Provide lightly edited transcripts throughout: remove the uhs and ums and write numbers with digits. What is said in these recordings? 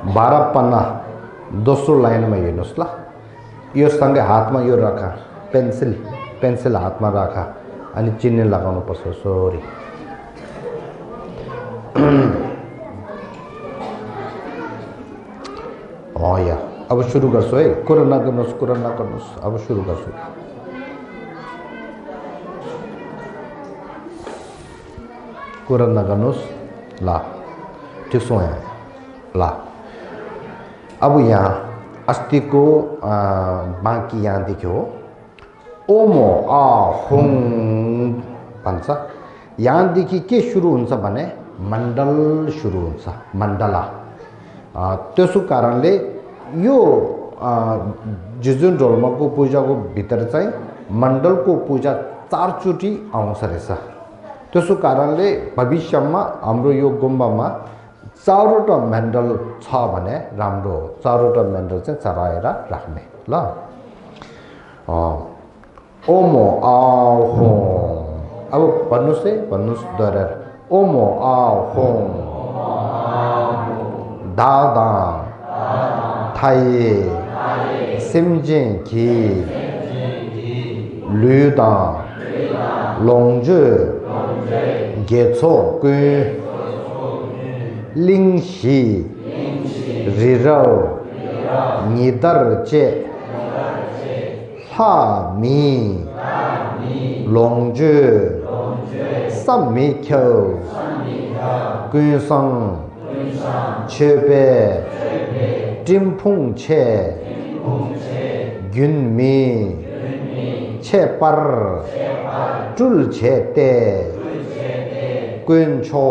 12 पन्ना दोस्रो लाइनमा हेर्नुहोस् ल यो सँगै हातमा यो राखा पेन्सिल हातमा राखा अनि चिन्ह लगाउनु पर्छ सरी या अब सुरु गर्छु है कुरा नगर्नुहोस् अब सुरु गर्छु कुरा नगर्नुहोस् ल ठिक छ यहाँ ल अब यहाँ अस्तिको बाँकी यहाँदेखि हो ओमो आ हुङ भन्छ यहाँदेखि के सुरु हुन्छ भने मण्डल सुरु हुन्छ मण्डला त्यसो कारणले यो जुजुन डोल्माको पूजाको भित्र चाहिँ मण्डलको पूजा 4 चोटि आउँछ रहेछ त्यसो कारणले भविष्यमा हाम्रो यो गुम्बामा 4वटा मण्डल छ भने राम्रो हो 4वटा मण्डल चाहिँ चढाएर राख्ने ल ओमो आ हुङ अब भन्नुस् दोहोऱ्याएर ओमो आ हुङ दादा थाये सिमजिङ कि लुदा लोङजु गेछो गु लिङशी रिरौ निदर चे हा मी लोङजु समी ख्यौ गुसङ छेबे टिमफुङ छे गुनमी छेपर टुल छेते गुनछो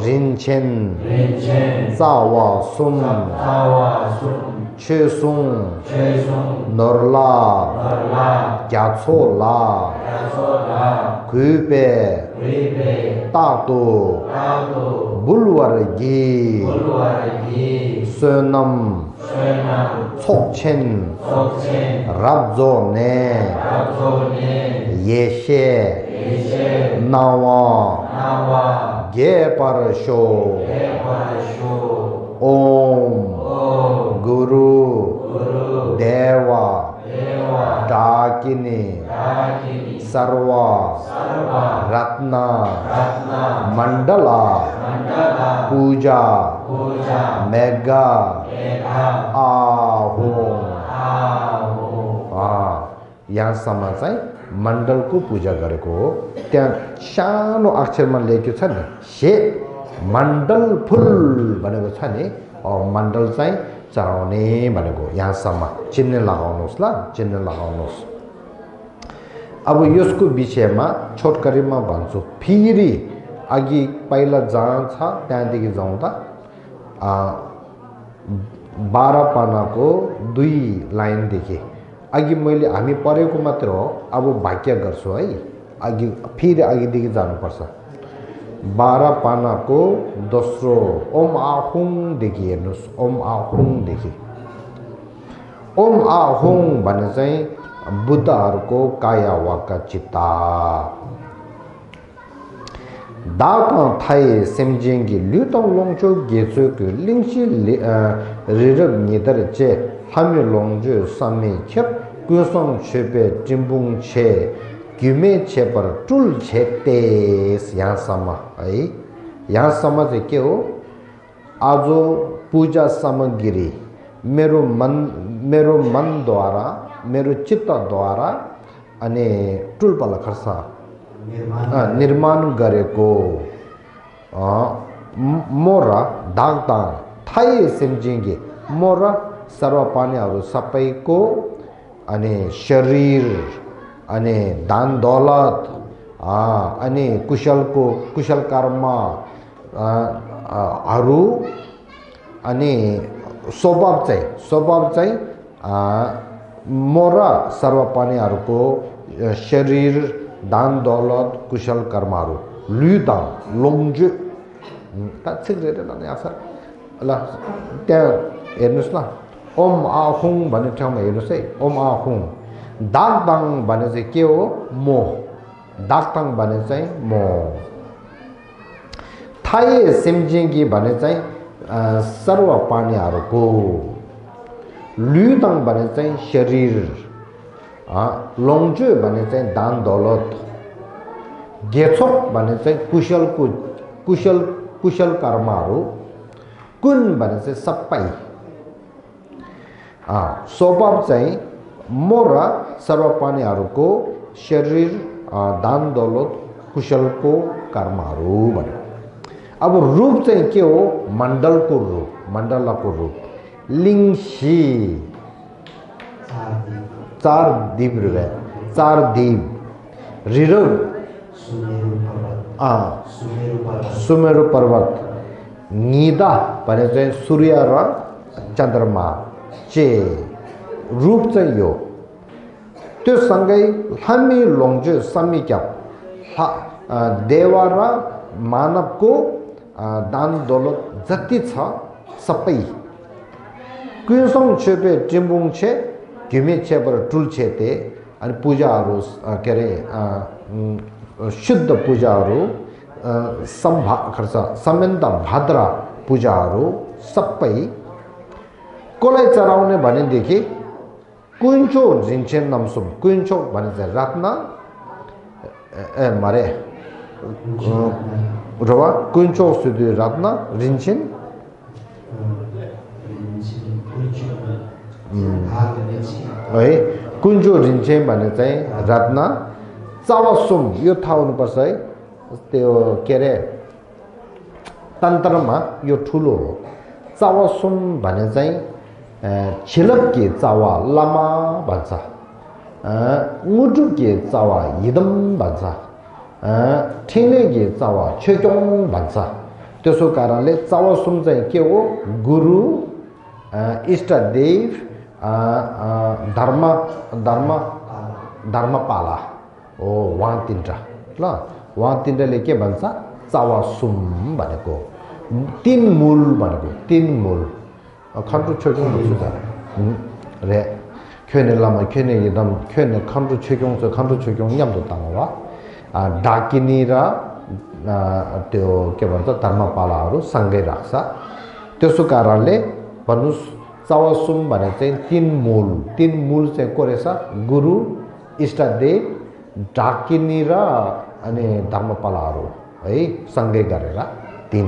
रिनछेन जावा सुम छेसुङ नरला ग्याछोला गुबे तातो बुलवरगी सोनम छोकछेन राबजोने येशे नावा गेपरशो ओम गुरु देवा डाकिनी सर्वा रत्ना मंडला पूजा मेगा आहु यहाँसम्म चाहिँ मण्डलको पूजा गरेको हो त्यहाँ सानो अक्षरमा लेखेको छ नि से मण्डल फुल भनेको छ नि मण्डल चाहिँ चढाउने भनेको यहाँसम्म चिन्ह लगाउनुहोस् ल चिन्ह लगाउनुहोस् अब यसको विषयमा छोटकरीमा भन्छु फेरि अघि पहिला जहाँ छ त्यहाँदेखि जाउँदा 12 पानाको 2 लाइनदेखि अघि मैले हामी पढेको मात्र हो अब वाक्य गर्छु है अघि फेरि अघिदेखि जानुपर्छ 12 पानाको दोस्रो ओम आहुङदेखि हेर्नुहोस् ओम आहुङदेखि ओम आहुङ भने चाहिँ बुद्धहरूको काया वाक्का चित्ता दाका थाई सेमजिङगी ल्युतङ लोङचो गेचोको लिङसी रिरग निदर चे हामी लोङजु समी खेप कुसङ छेपे टिम्बुङ छे ग्युमे छे पर टुल छे तेस यहाँसम्म है यहाँसम्म चाहिँ के हो आज पूजा सामग्री मेरो मनद्वारा मेरो चित्तद्वारा अनि टुलपल खर्च निर्माण गरेको मोरा दागदाङ थाई सेमजिङगी मोरा सर्वपानीहरू सबैको अनि शरीर अनि दान दौलत अनि कुशल कर्म हरू अनि स्वभाव चाहिँ मोरा सर्वपानीहरूको शरीर दान दौलत कुशल कर्महरू लुदाङ लोङजु ल त्यहाँ हेर्नुहोस् न ओम आहुङ भन्ने ठाउँमा हेर्नुहोस् है ओम आहुङ दागदाङ भने चाहिँ के हो मो दागदाङ भने चाहिँ मो थाई सेमजिङगी भने चाहिँ सर्व प्राणीहरूको लुतङ भने चाहिँ शरीर लोङजु भने चाहिँ दान दौलत गेछोक भने चाहिँ कुशल कर्महरू कुन भने चाहिँ सबै स्वभाव चाहिँ म र सर्व प्राणीहरूको शरीर दान दौलत कुशलको कर्महरू भन्यो अब रूप चाहिँ के हो मण्डलको रूप मण्डलको रूप लिङ्सी चार दीप रिरव सुमेरु पर्वत निदा भने चाहिँ सूर्य र चन्द्रमा चे रूप चाहिँ यो त्यो सँगै हामी लोङजु समीक्याप देवा र मानवको दान दौलत जति छ सबै कुसङ छेपे टिम्बुङ छे घिमे छेपर टुल छेते अनि पूजाहरू के अरे शुद्ध पूजाहरू सम्बन्ध भाद्र पूजाहरू सबै कसलाई चढाउने भनेदेखि कुइन्चो झिन्छेन नमसुम कुइन्चो भने चाहिँ रत्न मारे रवा कुइन्चो सुदि रत्न रिन्छिन है कुइन्चो रिन्छे भने चाहिँ रत्न चावासुम यो थाहा हुनुपर्छ है त्यो के अरे तन्त्रमा यो ठुलो हो चावासुम भने चाहिँ छिलक्के चावा लामा भन्छ मुटुके चावा हिदम भन्छ ठेलेगे चावा छेक्योङ भन्छ त्यसो कारणले चावासुम चाहिँ के हो गुरु इष्टदेव धर्मपाला हो उहाँ तिनवटा ल उहाँ तिनवटाले के भन्छ चावासुम भनेको तीन मूल भनेको तीन मूल खन्ड्रु छोक्योङ भन्छु त रे ख्वेने लामा ख्वेने एकदम ख्वेने खन्ड्रु छोक्योङ छ खन्ड्रु छोक्योङ यामदो ताङवा डाकिनी र त्यो के भन्छ धर्मपालाहरू सँगै राख्छ त्यसो कारणले भन्नुस् चावासुम भने चाहिँ तीन मूल चाहिँ को रहेछ गुरु इष्टदेव डाकिनी र अनि धर्मपालाहरू है सँगै गरेर तीन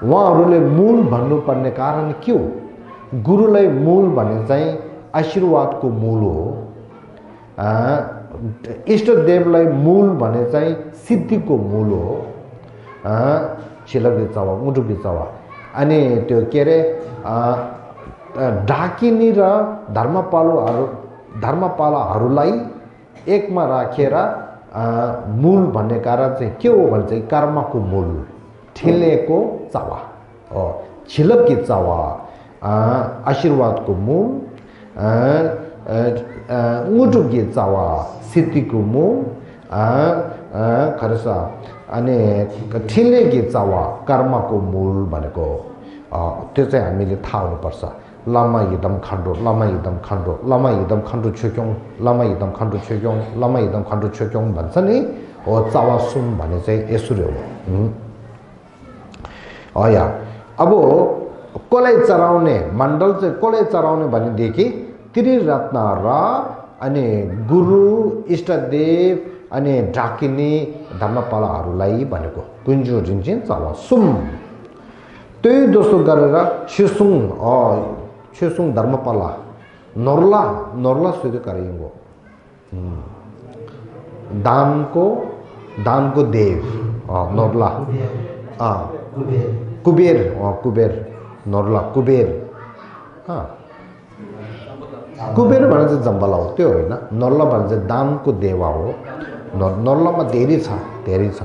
उहाँहरूले मूल भन्नुपर्ने कारण के हो गुरुलाई मूल भने चाहिँ आशीर्वादको मूल हो इष्टदेवलाई मूल भने चाहिँ सिद्धिको मूल हो छिलकी चावा मुटुकी चावा अनि त्यो के अरे डाकिनी र धर्मपालाहरूलाई एकमा राखेर मूल भन्ने कारण चाहिँ के हो भने चाहिँ कर्मको मूल ठेलेको चावा छिलकी चावा आशीर्वादको मूल मुटुकी चावा सिद्धिको मूल खरेस अनि ठेलेकी चावा कर्मको मूल भनेको त्यो चाहिँ हामीले थाहा हुनुपर्छ लामा इदम खण्डो लामा इदम खण्डो लामा इदम खण्डो छोक्योङ लामा इदम खण्डो छोक्योङ लामा इदम खण्डो छोक्योङ भन्छ नि हो चावासुम भने चाहिँ यसरी हो या अब कसलाई चढाउने मण्डल चाहिँ कसलाई चढाउने भनेदेखि त्रिरत्न र अनि गुरु इष्टदेव अनि डाकिनी धर्मपालाहरूलाई भनेको कुन्जु रिन्छिन चावासुम त्यही दोस्रो गरेर छेसुङ धर्मपाला नर्ला सुधि कराइंगो दानको देव नर्ला कुबेर नर्ला कुबेर कुबेर भने चाहिँ जम्बला हो त्यो होइन नर्ला भने चाहिँ दानको देवा हो नर्लामा धेरै छ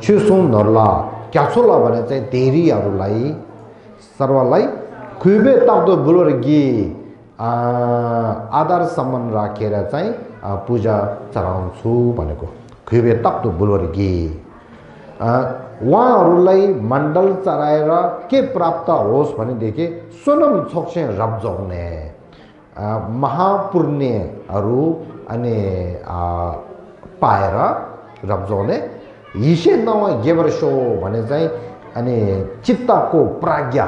छेसुङ नर्ला क्यासोला भने चाहिँ धेरैहरूलाई सर्वलाई खुबे ताप्दो बुलोर्गी आधारसम्म राखेर चाहिँ पूजा चढाउँछु भनेको खुबे ताप्दो बुलोर्गी उहाँहरूलाई मण्डल चढाएर के प्राप्त होस् भनेदेखि सोनम छोक्से रब्जाउने महापुण्यहरू अनि पाएर रब्जाउने हिसे नवा गेबर सो भने चाहिँ अनि चित्तको प्राज्ञा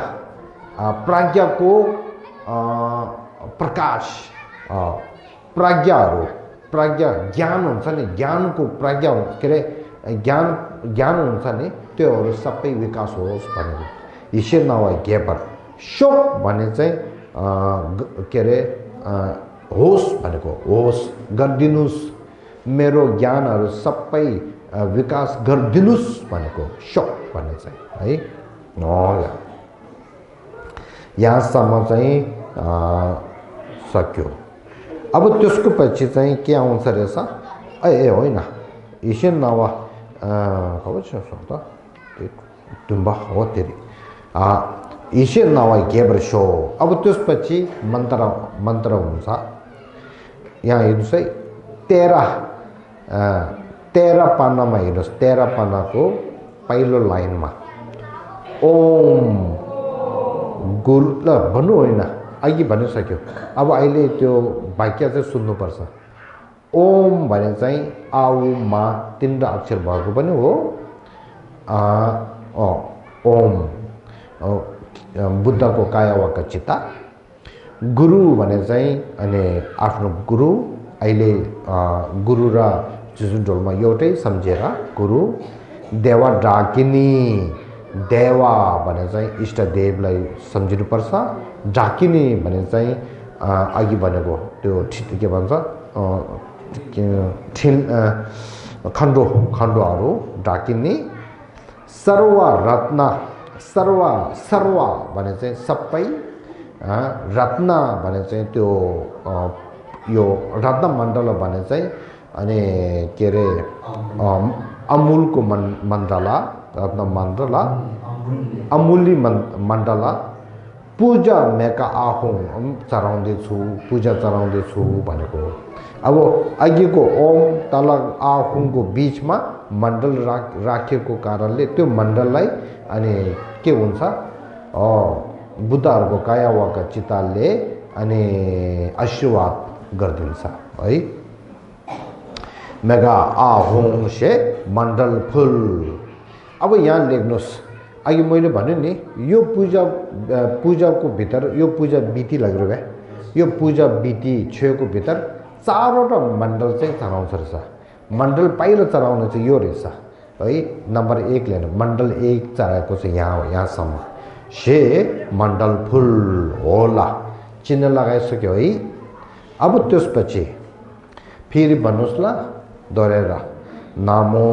प्राज्ञाको प्रकाश प्राज्ञा ज्ञान हुन्छ नि ज्ञानको प्राज्ञा के अरे ज्ञान हुन्छ नि त्योहरू सबै विकास होस् भनेर ईश्वर नवा गेपर शोक भने चाहिँ के अरे होस् भनेको होस् गरिदिनुस् मेरो ज्ञानहरू सबै विकास गरिदिनुस् भनेको शोक भन्ने चाहिँ है यहाँसम्म चाहिँ सक्यो अब त्यसको पछि चाहिँ के आउँछ रहेछ ए होइन ईश्वर नवा खबर छ त तुम्बा हो तेरी ईश्वर नवा गेबर शो अब त्यसपछि मन्त्र हुन्छ यहाँ हेर्नुहोस् है 13 पानामा हेर्नुहोस् 13 पानाको पहिलो लाइनमा ओम गुरु ल भन्नु होइन अघि भनिसक्यो अब अहिले त्यो वाक्य चाहिँ सुन्नुपर्छ ओम भने चाहिँ आउमा 3 अक्षर भएको पनि हो ओम बुद्धको कायावाका चित्ता गुरु भने चाहिँ अनि आफ्नो गुरु अहिले गुरु र जुजुन्डोलमा एउटै सम्झेर गुरु देवा डाकिनी देवा भने चाहिँ इष्टदेवलाई सम्झिनुपर्छ डाकिनी भने चाहिँ अघि भनेको त्यो के भन्छ खण्डोहरू डाकिनी सर्व भने चाहिँ सबै रत्न भने चाहिँ त्यो यो रत्न मण्डल भने चाहिँ अनि के अरे अमूलको मण्डला रत्न मण्डला अमूली मण्डला पूजा मेका आफू चढाउँदैछु पूजा चढाउँदैछु भनेको अब अघिको ओम तल आफूको बिचमा मण्डल राखेको कारणले त्यो मण्डललाई अनि के हुन्छ बुद्धहरूको कायावाका चित्तले अनि आशीर्वाद गरिदिन्छ है मेगा आहुङ से मण्डल फुल अब यहाँ लेख्नुहोस् अघि मैले भने नि यो पूजाको भित्र यो पूजा बिती लाग्यो भए यो पूजा बिती छेउको भित्र 4वटा मण्डल चाहिँ चढाउँछ रहेछ मण्डल पहिलो चढाउने चाहिँ यो रहेछ है नम्बर 1 लेख्नु मण्डल 1 चढाएको चाहिँ यहाँसम्म से मण्डल फुल होला चिन्ह लगाइसक्यो है अब त्यसपछि फेरि भन्नुहोस् ल दोहोऱ्याएर नमो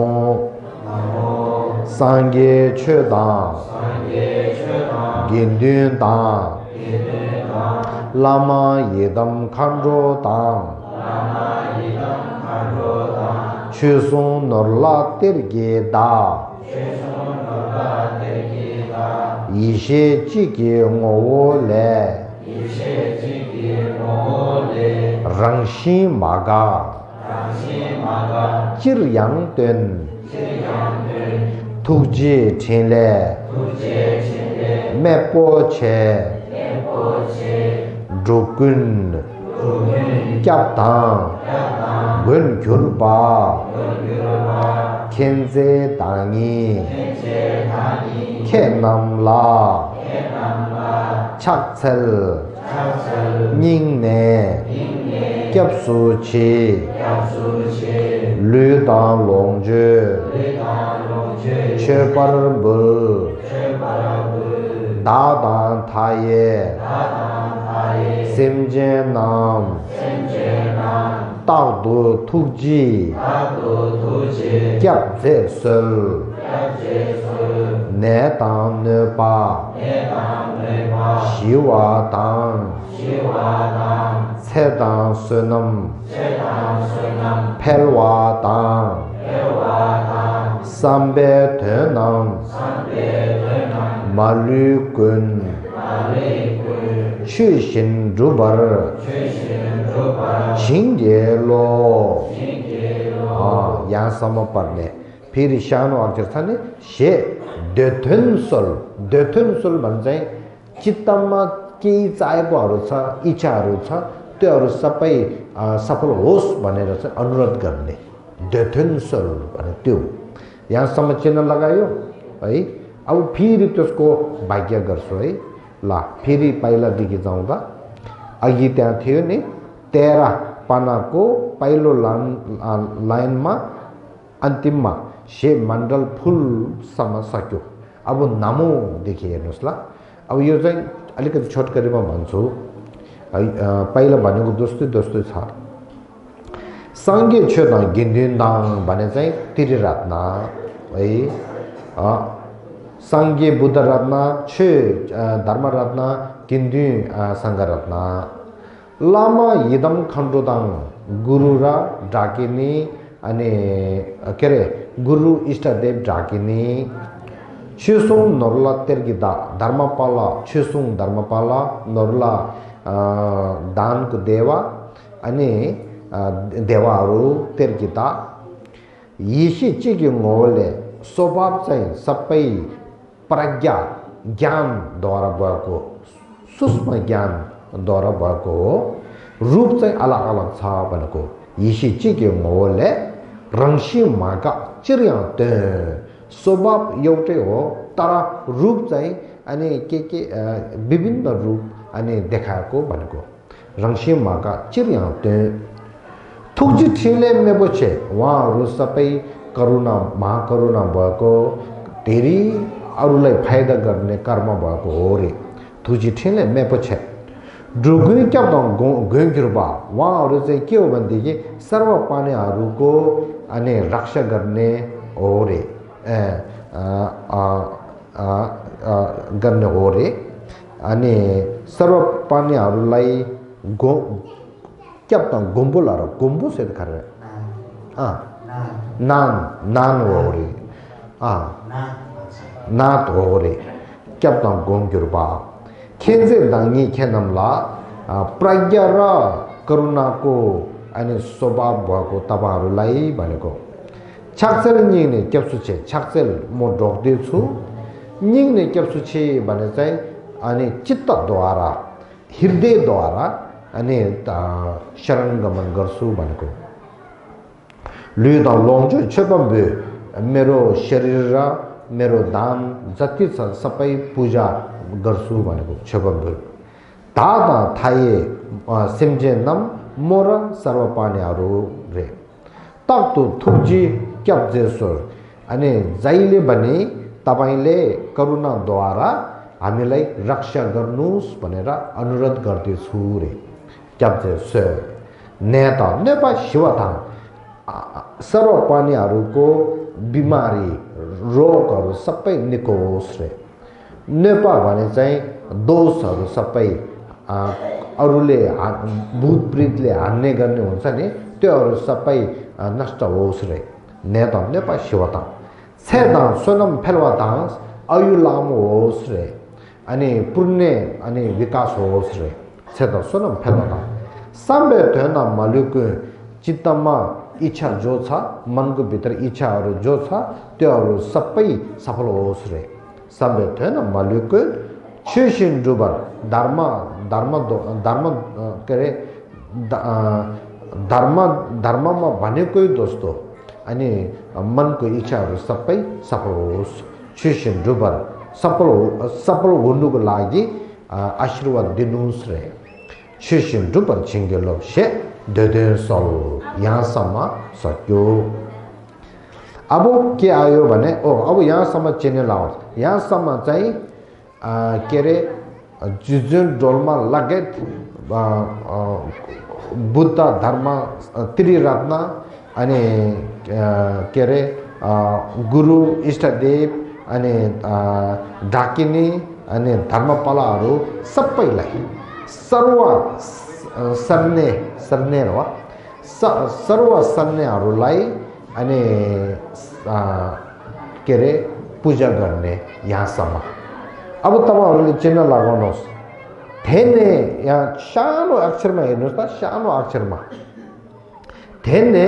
सांगे छेदाङ गिन्दिन ताङ लामा येदम खण्डो ताङ छुसुङ नर्ला तिर्गे दा इशे चिके ngô ले रंगशी मागा चिरयांग तुन थुजे छिले मेपो छे ड्रुकुन क्याप्तां गुन घुरबा खेन्जे तांगी खेनमला छक्छल निंगने क्याप्सुची लुदां लोंजे छेपरबुल दादां थाये सिमजे नाम तादु थुजी क्याप्जे सल नेतां नेपा शिवातां सेदां सुनम फेलवातां sambe tenam malukun chushin rubar shingye lo यहाँ सम्म पढ्ने फेरि सानो अक्षर छ नि से देथुनसोल भन्छ चाहिँ चित्तमा केही चाहेकोहरू छ इच्छाहरू छ त्योहरू सबै सफल होस् भनेर चाहिँ अनुरोध गर्ने देथुनसोल भने त्यो यहाँसम्म चिन्ह लगायो है अब फेरि त्यसको भाग्य गर्छु है ल फेरि पहिलादेखि जाउँदा अघि त्यहाँ थियो नि 13 पानाको पहिलो लाइनमा अन्तिममा से मण्डल फुलसम्म सक्यो अब नामोदेखि हेर्नुहोस् ल अब यो चाहिँ अलिकति छोटकरीमा भन्छु पहिला भनेको दोस्तै छ सङ्गे छेद गिन्दिन्दाङ भने चाहिँ त्रिरत्न है सङ्गे बुद्ध रत्न छे धर्मरत्न गिन्दि सङ्घरत्न लामा यदम खण्डोदाङ गुरु र ढाकिनी अनि के अरे गुरु इष्टदेव ढाकिनी छिसुङ नरुला तेर्गिदा धर्मपाला छिसुङ धर्मपाला नरुला दानको देवा अनि देवाहरू तेर्गिदा यिसी चिगी ngoले स्वभाव चाहिँ सबै प्रज्ञा ज्ञानद्वारा भएको सूक्ष्म ज्ञानद्वारा भएको हो रूप चाहिँ अलग अलग छ भनेको यिसी चिगी ngoले रङ्सी माका चिरिया स्वभाव एउटै हो तर रूप चाहिँ अनि के विभिन्न रूप अनि देखाएको भनेको रङ्सी माका चिरिया थुक्जी ठिले मेबोछे उहाँहरू सबै करुणा महाकरुणा भएको धेरै अरूलाई फाइदा गर्ने कर्म भएको हो रे थुक्जी ठिले मेबोछे ड्रुगुई क्या गुइगिरबा उहाँहरू चाहिँ के हो भनेदेखि सर्वप्राणीहरूको अनि रक्षा गर्ने हो रे गर्ने हो रे अनि सर्वप्राणीहरूलाई क्या पता गुम्बुलारो गुम्बु से कर रहे नान हो रे नात हो रे क्या पता गोंगिरबा खेंजे दांगी खेनमला प्रज्ञा र करुणाको अनि स्वभाव भएको तपाईहरुलाई भनेको छाक्सेल निने क्याप्सुचे छाक्सेल म ढोक्दै छु निने क्याप्सुचे भने चाहिँ अनि चित्तद्वारा हृदयद्वारा अनि शरणगमन गर्छु भनेको लुदा लोङजो छपम्बे मेरो शरीर र मेरो दान जति छ सबै पूजा गर्छु भनेको छपम्बे दादा थाए सिमजे नम मोर सर्वपानीहरू रे तक्तु थुक्जी क्याप्जेसोर अनि जहिले भने तपाईले करुणाद्वारा हामीलाई रक्षा गर्नुस् भनेर अनुरोध गर्दैछु रे क्याप्जेसो नेता नेपा शिवथाङ सर्वप्राणीहरूको बिमारी रोगहरू सबै निकोस् रे नेपा भने चाहिँ दोषहरू सबै अरूले भूत प्रेतले हान्ने गर्ने हुन्छ नि त्योहरू सबै नष्ट होस् रे नेता नेपा शिवथाङ छेदाङ सोनम फेलवाथाङ आयु लामो होस् रे अनि पुण्य अनि विकास होस् रे छेदा सोनम फेलवाथाङ साम्बे थेन मालिक चित्तमा इच्छा जो छ मनको भित्र इच्छाहरू जो छ त्योहरू सबै सफल होस् रे साम्बे थेन मालिक छिसिन जुबर धर्म के अरे धर्ममा भनेकै दोस्तो अनि मनको इच्छाहरू सबै सफल होस् छिसिन जुबर सफल हुनुको लागि आशीर्वाद दिनुस् रे छिसिन जुबर छिङ्गेलो से देदे सल यहाँसम्म सक्यो अब के आयो भने अब यहाँसम्म चेनेल आओस् यहाँसम्म चाहिँ के अरे जुन डोलमा लगेत बुद्ध धर्म त्रिरत्न अनि के अरे गुरु इष्टदेव अनि ढाकिनी अनि धर्मपालाहरू सबैलाई सर्व सन्नेहरूलाई अनि के अरे पूजा गर्ने यहाँसम्म अब तपाईहरुले चिन्ह लगाउनुहोस् थेने यहाँ सानो अक्षरमा हेर्नुहोस् त सानो अक्षरमा थेने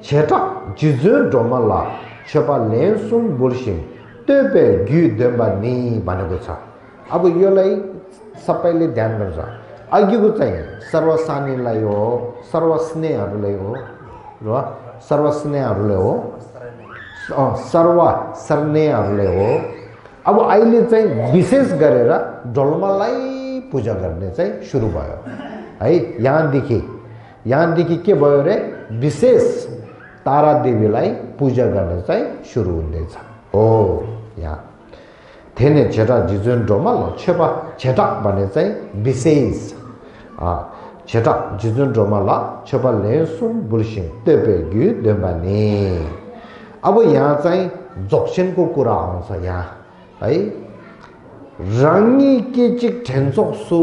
छेटा जिजु डोमला छपा लेसुम बुर्सिङ तेपे गु देम्बा नि भनेको छ अब योलाई सबैले ध्यान गर्छ अघिको चाहिँ सर्वसानीलाई हो सर्वस्नेहहरूलाई हो र सर्वस्नेहहरूले हो सर्व सर्नेहहरूले हो अब अहिले चाहिँ विशेष गरेर डोल्मालाई पूजा गर्ने चाहिँ सुरु भयो है यहाँदेखि के भयो रे विशेष तारा देवीलाई पूजा गर्ने चाहिँ सुरु हुँदैछ हो यहाँ थेने छेटा जिजुन डोमा ल छेपा छेटक भन्ने चाहिँ विशेष छेटक जिजुन डोमा ल छेपा लेसुम बुलसिङ तेपे गु देमाने अब यहाँ चाहिँ जोक्सिनको कुरा आउँछ यहाँ है रङ्गी किचिक ठेन्चोक सु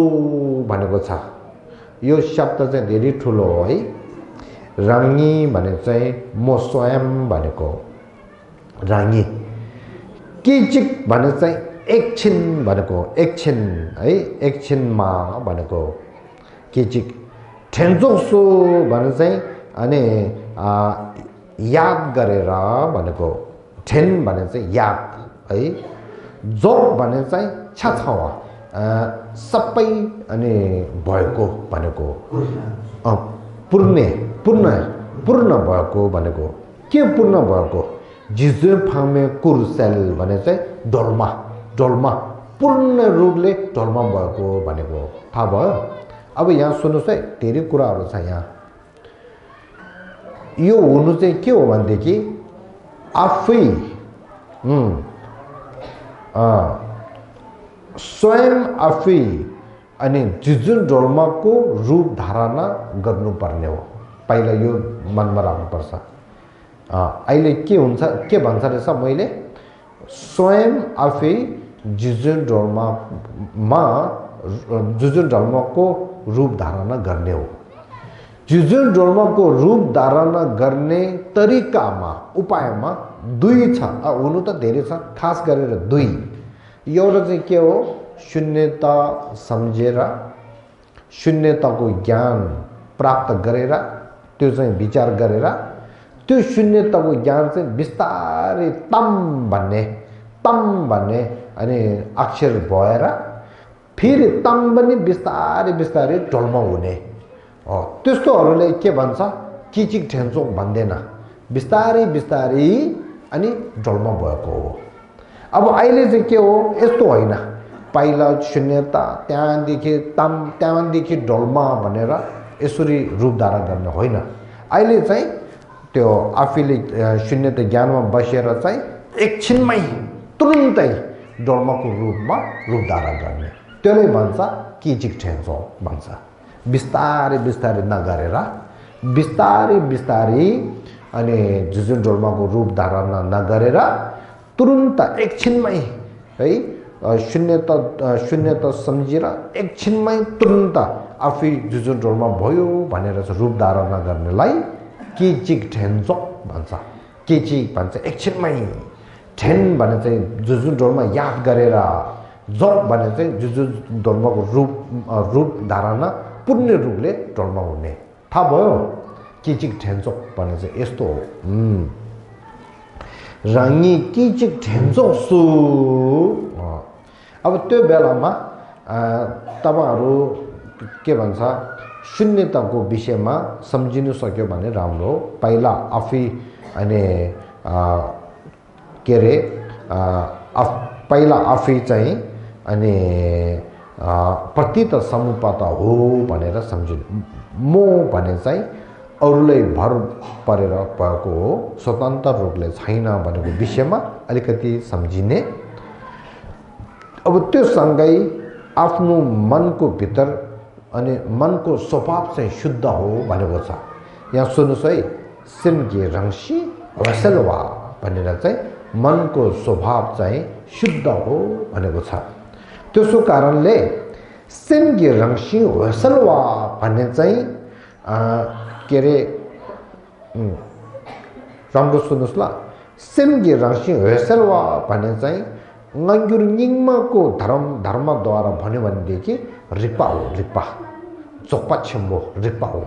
भनेको छ यो शब्द चाहिँ धेरै ठुलो हो है रङ्गी भने चाहिँ म स्वयं भनेको रङ्गी किचिक भने चाहिँ एकछिन भनेको एकछिन है एकछिनमा भनेको किचिक ठेन्चोक सु भने चाहिँ अनि याद गरेर भनेको ठेन भने चाहिँ याद है जोक भने चाहिँ छाछावा सबै अनि भएको भनेको पूर्ण भएको भनेको के पूर्ण भएको जिजु फामे कुरसेल भने चाहिँ डोल्मा पूर्ण रूपले डोल्मा भएको भनेको थाहा भयो अब यहाँ सुन्नुहोस् है धेरै कुराहरू छ यहाँ यो हुनु चाहिँ के हो भनेदेखि आफै स्वयं आफै अनि जिजुन डोल्माको रूप धारणा गर्नुपर्ने हो पहिला यो मनमा राख्नुपर्छ अहिले के हुन्छ के भन्छ रहेछ मैले स्वयं आफै जिजुन डोल्माको रूप धारणा गर्ने हो जिजुन डोल्माको रूप धारणा गर्ने तरिकामा उपायमा दुई छ हुनु त धेरै छ खास गरेर दुई एउटा चाहिँ के हो शून्यता सम्झेर शून्यताको ज्ञान प्राप्त गरेर त्यो चाहिँ विचार गरेर त्यो शून्यताको ज्ञान चाहिँ बिस्तारै तम भन्ने अनि अक्षर भएर फेरि तम पनि बिस्तारै डोल्मा हुने त्यस्तोहरूले के भन्छ किचिक ठेन्चोक भन्दैन बिस्तारै अनि डोल्मा भएको हो अब अहिले चाहिँ के हो यस्तो होइन पहिला शून्यता त्यहाँदेखि डोल्मा भनेर यसरी रूप धारण गर्ने होइन अहिले चाहिँ त्यो आफैले शून्यता ज्ञानमा बसेर चाहिँ एकछिनमै तुरुन्तै डोल्माको रूपमा रूप धारण गर्ने त्यसले भन्छ किचिक ठेन्चोक भन्छ बिस्तारै नगरेर बिस्तारै अनि जिजुन डोल्माको रूप धारण नगरेर तुरुन्त एकछिनमै है शून्यता सम्झेर एकछिनमै तुरुन्त आफै जुजुन डोल्मा भयो भनेर रूप धारण गर्नेलाई किचिक ठेन्चोक भन्छ किचिक भन्छ एकछिनमै ठेन भने चाहिँ जुजुन डोल्मा याद गरेर जोक भने चाहिँ जुजुन डोल्माको रूप धारण पूर्ण रूपले डोल्मा हुने थाहा भयो किचिक ठेन्चोक भने चाहिँ यस्तो हो रङ्गी किचिक ठेन्चोक सु अब त्यो बेलामा तपाईहरु के भन्छ शून्यताको विषयमा सम्झिनु सक्यो भने राम्रो हो पहिला आफै अनि के रे पहिला आफै चाहिँ अनि प्रतीत समुपत हो भनेर सम्झिनु म भने चाहिँ अरूलाई भर परेर भएको हो स्वतन्त्र रूपले छैन भनेको विषयमा अलिकति सम्झिने अब त्यो सँगै आफ्नो मनको भित्र अनि मनको स्वभाव चाहिँ शुद्ध हो भनेको छ यहाँ सुन्नुस् है सिमगे रङ्सी वसलवा भनेर चाहिँ मनको स्वभाव चाहिँ शुद्ध हो भनेको छ त्यसो कारणले सिमगे रङ्सी वसलवा भन्ने चाहिँ के रे राम्रो सुन्नुस् ल सिमगे रङ्सी वसलवा भन्ने चाहिँ नङ्गुर निङ्माको धर्मद्वारा भन्यो भनेदेखि रिपा हो रिपा चोक्पा छेम्बो रिपा हो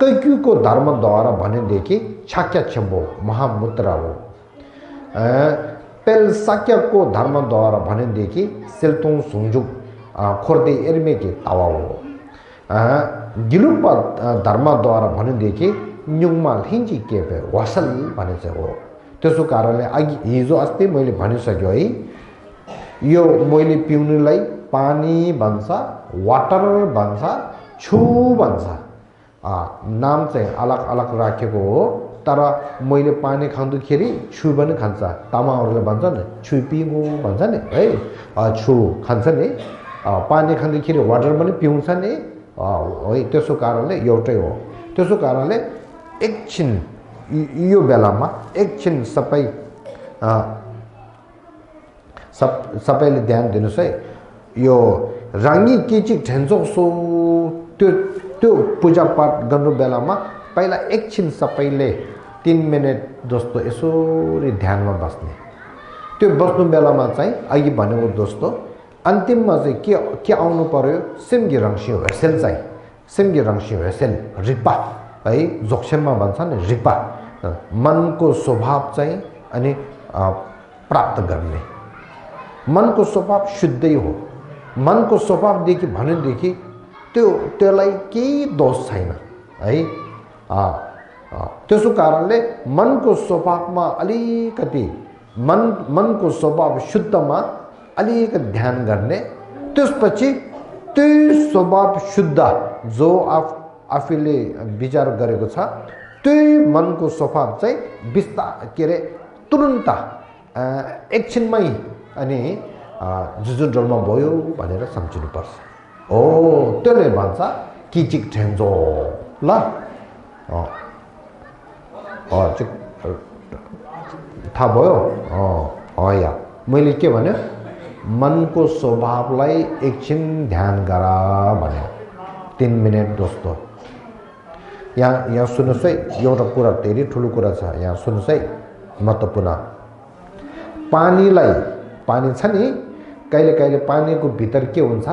कैक्युको धर्मद्वारा भनेदेखि छाक्या छेम्बो महामुद्रा हो पेल साक्याको धर्मद्वारा भनेदेखि सेल्तोङ सुङजुक खोर्दे एर्मेकी तावा हो गिलुप्पा धर्मद्वारा भनेदेखि न्युङमाल हिन्जी केपे वसल भने चाहिँ हो त्यसो कारणले अघि हिजो अस्ति मैले भनिसक्यो है यो मैले पिउनुलाई पानी भन्छ वाटर भन्छ छु भन्छ नाम चाहिँ अलग अलग राखेको हो तर मैले पानी खाँदाखेरि छु पनि खान्छ तामाहरूले भन्छ नि छु पिउँ भन्छ नि है छु खान्छ नि पानी खाँदाखेरि वाटर पनि पिउँछ नि है त्यसो कारणले एउटै हो त्यसो कारणले एकछिन यो बेलामा एकछिन सबैले ध्यान दिनुस् है यो राङ्गी किचिक ठेन्चो सो त्यो पूजा पाठ गर्नु बेलामा पहिला एकछिन सबैले 3 मिनेट जस्तो यसरी ध्यानमा बस्ने त्यो बस्नु बेलामा चाहिँ अघि भनेको दोस्तो अन्तिममा चाहिँ के आउनु पर्यो सिमगी रङ्सी हेर्सेल चाहिँ सिमगी रङ्सी हेर्सेल रिपा है जोक्सेममा भन्छ नि रिपा मनको स्वभाव चाहिँ अनि प्राप्त गर्ने मनको स्वभाव शुद्धै हो मनको स्वभावदेखि भनेदेखि त्यसलाई केही दोष छैन है त्यसो कारणले मनको स्वभावमा अलिकति मनको स्वभाव शुद्धमा अलिकति ध्यान गर्ने त्यसपछि त्यही स्वभाव शुद्ध जो आफूले विचार गरेको छ त्यही मनको स्वभाव चाहिँ के अरे तुरुन्त एकछिनमै अनि जुजुडोलमा भयो भनेर सम्झिनुपर्छ त्यसले भन्छ किचिक ठेन्जो ल थाहा भयो या मैले के भन्यो मनको स्वभावलाई एकछिन ध्यान गरा भने 3 मिनेट जस्तो यहाँ सुन्नुहोस् है एउटा कुरा धेरै ठुलो कुरा छ यहाँ सुन्नुहोस् है महत्त्वपूर्ण पानी छ नि कहिले कहिले पानीको भित्र के हुन्छ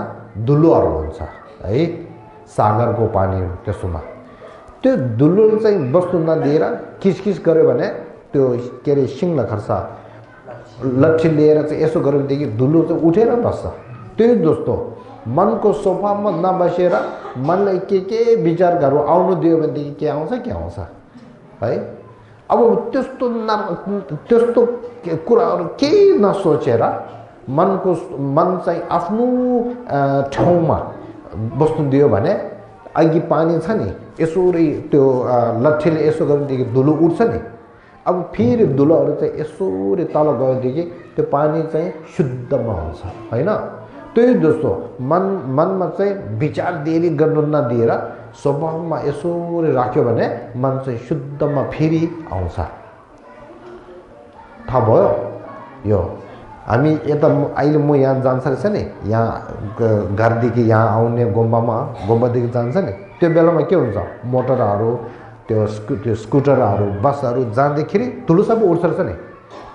दुलोहरू हुन्छ है सागरको पानी त्यसोमा त्यो दुलो चाहिँ बस्नु नदिएर किसकिस गर्यो भने त्यो के अरे सिङ्ला खर्छ लट्ठी लिएर चाहिँ यसो गरेदेखि दुलो चाहिँ उठेर बस्छ त्यही जस्तो मनको स्वभावमा नबसेर मनलाई के विचारहरू आउनु दियो भनेदेखि के आउँछ है अब त्यस्तो कुराहरू केही नसोचेर मन चाहिँ आफ्नो ठाउँमा बस्नु दियो भने अघि पानी छ नि यसरी त्यो लट्ठीले यसो गरेदेखि धुलो उठ्छ नि अब फेरि धुलोहरू चाहिँ यसरी तल गएदेखि त्यो पानी चाहिँ शुद्धमा हुन्छ हैन त्यही जस्तो मनमा चाहिँ विचार देरी गर्नु नदिएर स्वभावमा यसरी राख्यो भने मन चाहिँ शुद्धमा फेरि आउँछ थाहा भयो यो हामी यता अहिले म यहाँ जान्छ रहेछ नि यहाँ घरदेखि यहाँ आउने गुम्बादेखि जान्छ नि त्यो बेलामा के हुन्छ मोटरहरू त्यो स्कुटरहरू बसहरू जाँदाखेरि धुलो सबै उठ्छ रहेछ नि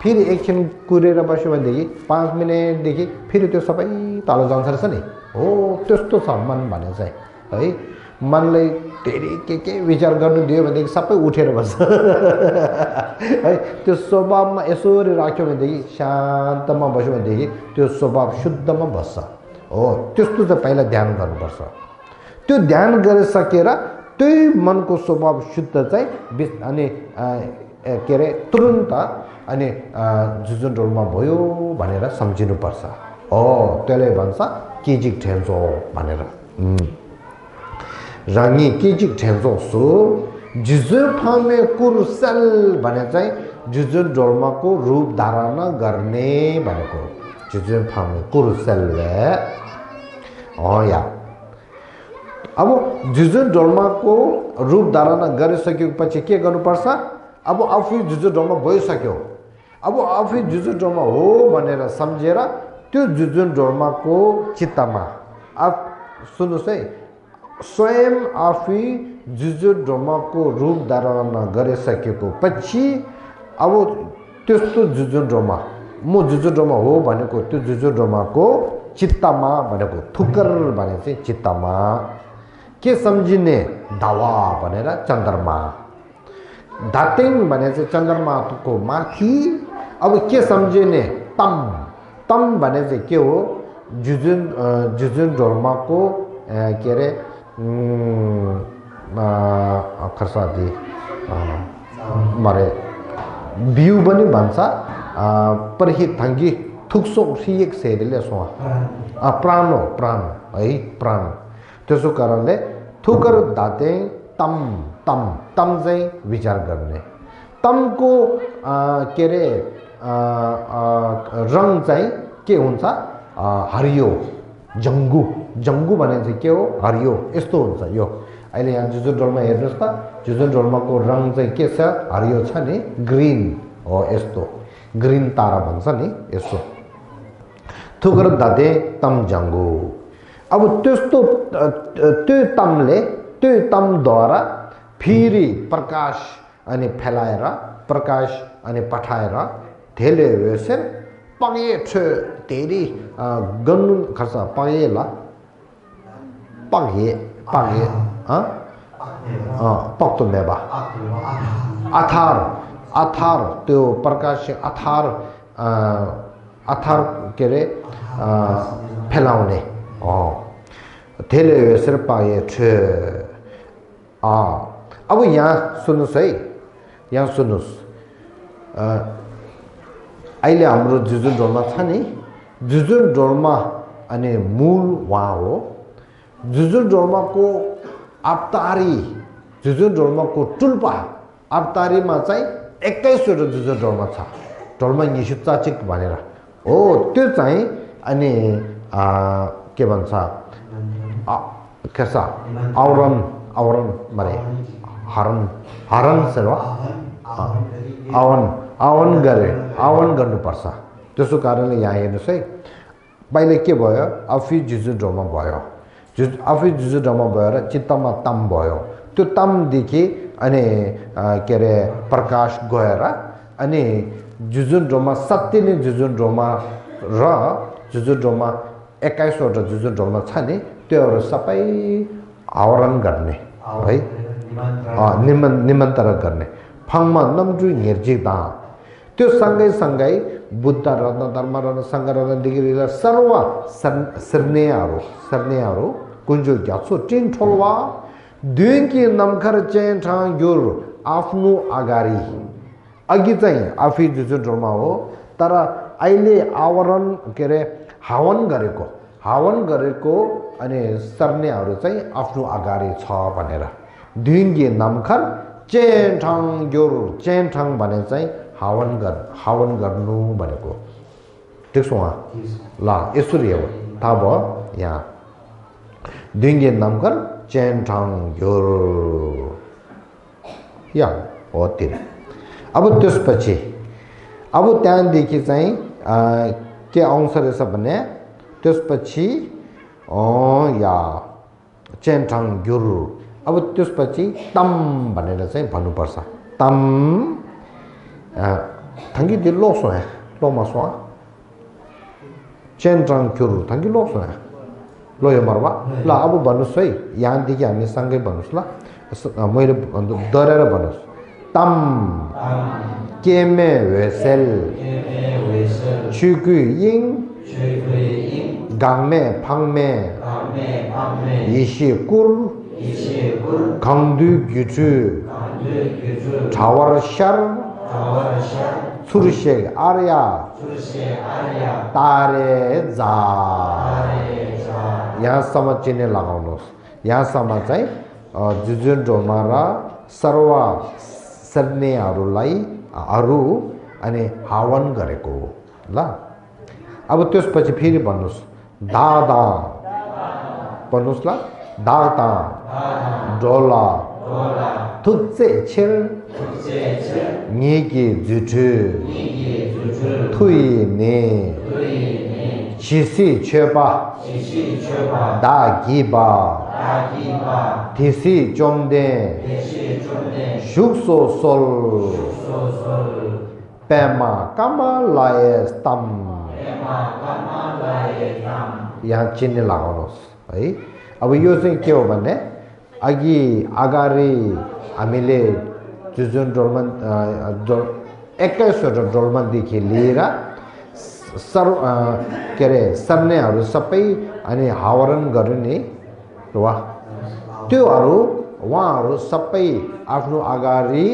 फेरि एकछिन कुरेर बस्यो भनेदेखि 5 मिनेटदेखि फेरि त्यो सबै तल जान्छ रहेछ नि हो त्यस्तो छ मन भने चाहिँ है मनलाई धेरै के विचार गर्नु दियो भनेदेखि सबै उठेर बस्छ है त्यो स्वभावमा यसरी राख्यो भनेदेखि शान्तमा बस्यो भनेदेखि त्यो स्वभाव शुद्धमा बस्छ हो त्यस्तो चाहिँ पहिला ध्यान गर्नुपर्छ त्यो ध्यान गरिसकेर त्यही मनको स्वभाव शुद्ध चाहिँ अनि के अरे तुरुन्त अनि जुजुन्डोलमा भयो भनेर सम्झिनुपर्छ हो त्यसले भन्छ किजिक ठेन्चो भनेर राङ्गी किजिक ठेन्चो सो जुजु फामे कुरुसेल भने चाहिँ जुजुन्डोलमाको रूप धारण गर्ने भनेको जुजु फामे कुरुसेल या अब जुजुन्डोलमाको रूप धारण गरिसकेपछि के गर्नुपर्छ अब आफू जुजुन्डोलमा भइसक्यो अब आफू जुजुन्डोलमा हो भनेर सम्झेर त्यो जुजुन्डोलमाको चित्तमा सुन्नुहोस् है स्वयं आफू जुजुन्डोलमाको रूप धारण गरिसकेको पछि अब त्यस्तो जुजुन्डोलमा म जुजुन्डोलमा हो भनेको त्यो जुजुन्डोलमाको चित्तमा भनेको थुकर भने चाहिँ चित्तमा के सम्झिने दावा भनेर चन्द्रमा धातेङ भने चाहिँ चन्द्रमाको माथि अब के सम्झिने तम भने चाहिँ के हो जुजुन्डोलमाको के अरे खर्सादी मरे बिउ पनि भन्छ परहि थङ्गी थुक्सो सिएक सेरेले सो प्राण हो प्राण है प्राण त्यसो कारणले थुकर दाते तम तम तम चाहिँ विचार गर्ने तमको के अरे रङ चाहिँ के हुन्छ हरियो जङ्गु जङ्गु भने चाहिँ के हो हरियो यस्तो हुन्छ यो अहिले यहाँ जुजुन डोलमा हेर्नुहोस् त जुजुन डोलमाको रङ चाहिँ के छ हरियो छ नि ग्रिन हो यस्तो ग्रिन तारा भन्छ नि यस्तो थुकर दाते तम जङ्गु अब त्यस्तो त्यो तमद्वारा फेरि प्रकाश अनि फैलाएर प्रकाश अनि पठाएर धेले वेसेर पगे छ तेरी गन्नु खर्च पगेला पगे पगे पक्तो मेबा अथार अथार त्यो प्रकाश अथार अथार के अरे फैलाउने धेले वेसेर पगे छ अब यहाँ सुन्नुहोस् है यहाँ सुन्नुहोस् अहिले हाम्रो जुजुन डोल्मा छ नि जुजुन डोल्मा अनि मूल वहाँ हो जुजुन डोल्माको अवतारी जुजुन डोल्माको टुल्पा अवतारीमा चाहिँ 21वटा जुजुन डोल्मा छ डोल्मा निसुचाचिक भनेर हो त्यो चाहिँ अनि के भन्छ केसा आवरण आवरण भने हरण हरण सेवा आवन गरे आवन गर्नुपर्छ त्यसो कारणले यहाँ हेर्नुहोस् है पहिले के भयो आफै जुजुन डोल्मा भयो आफै जुजुन डोल्मा भएर चित्तमा तम भयो त्यो तमदेखि अनि के अरे प्रकाश गएर अनि जुजुन डोल्मा सत्य नै जुजुन डोल्मा र जुजुन डोल्मा 21वटा जुजुन डोल्मा छ नि त्योहरू सबै आवरण गर्ने है निमन्त्रण गर्ने फङमा नम्जु निर्जिता त्यो सँगै बुद्ध रत्न धर्म रत्न सङ्घ रत्न डिग्रीलाई सर्व सर्नेहरू कुन्जु ग्यासो टिन ठोलवा दुईकी नमखर चेन ठाङ गुर आफ्नो अगाडि अघि चाहिँ आफै जुजुन डोल्मा हो तर अहिले आवरण के अरे हवन गरेको अनि सर्नेहरू चाहिँ आफ्नो अगाडि छ भनेर दुईकी नमखर चेन ठाङ गुर चेन ठाङ भने चाहिँ हवन गर्नु भनेको ठिक छ उहाँ ल यसरी हो थाहा भयो यहाँ दुईगे नामकर चेन ठाङ घ्योर या हो त्यो अब त्यसपछि अब त्यहाँदेखि चाहिँ के आउँछ रहेछ भने त्यसपछि या चेन ठाङ घ्योर अब त्यसपछि तम भनेर चाहिँ भन्नुपर्छ तम थङ्गी दि लोसो है लोमा सो चेन ठाङ घ्योर थङ्गी लोसो है लो यो मर्वा ल अब भन्नुहोस् है यहाँदेखि हामी सँगै भन्नुहोस् ल मैले डरेर भन्नुहोस् तम केमे वेसेल छुकु यिङ गाङमे फाङमे यिसी कुर खङदु ग्युचु ठावर शर छुरुशेग आर्या तारे जा यहाँसम्म चिन्ह लगाउनुहोस् यहाँसम्म चाहिँ जुजुन डोल्मा र सर्व सर्नेहरूलाई अनि हवन गरेको ल अब त्यसपछि फेरि भन्नुहोस् दादा भन्नुहोस् ल दाता डोला थुच्चे छिर निके जुठु थुइ ने छिसी छेपा दा गिबा थिसी चोमदे शुक्सो सोल पेमा कामा लायस तम यहाँ चिन्ह लगाउनुहोस् है अब यो चाहिँ के हो भने अघि अगाडि हामीले जुजुन डोल्मा 21वटा डोल्मादेखि लिएर के अरे सर्नेहरू सबै अनि हावरण गर्ने वा त्योहरू उहाँहरू सबै आफ्नो अगाडि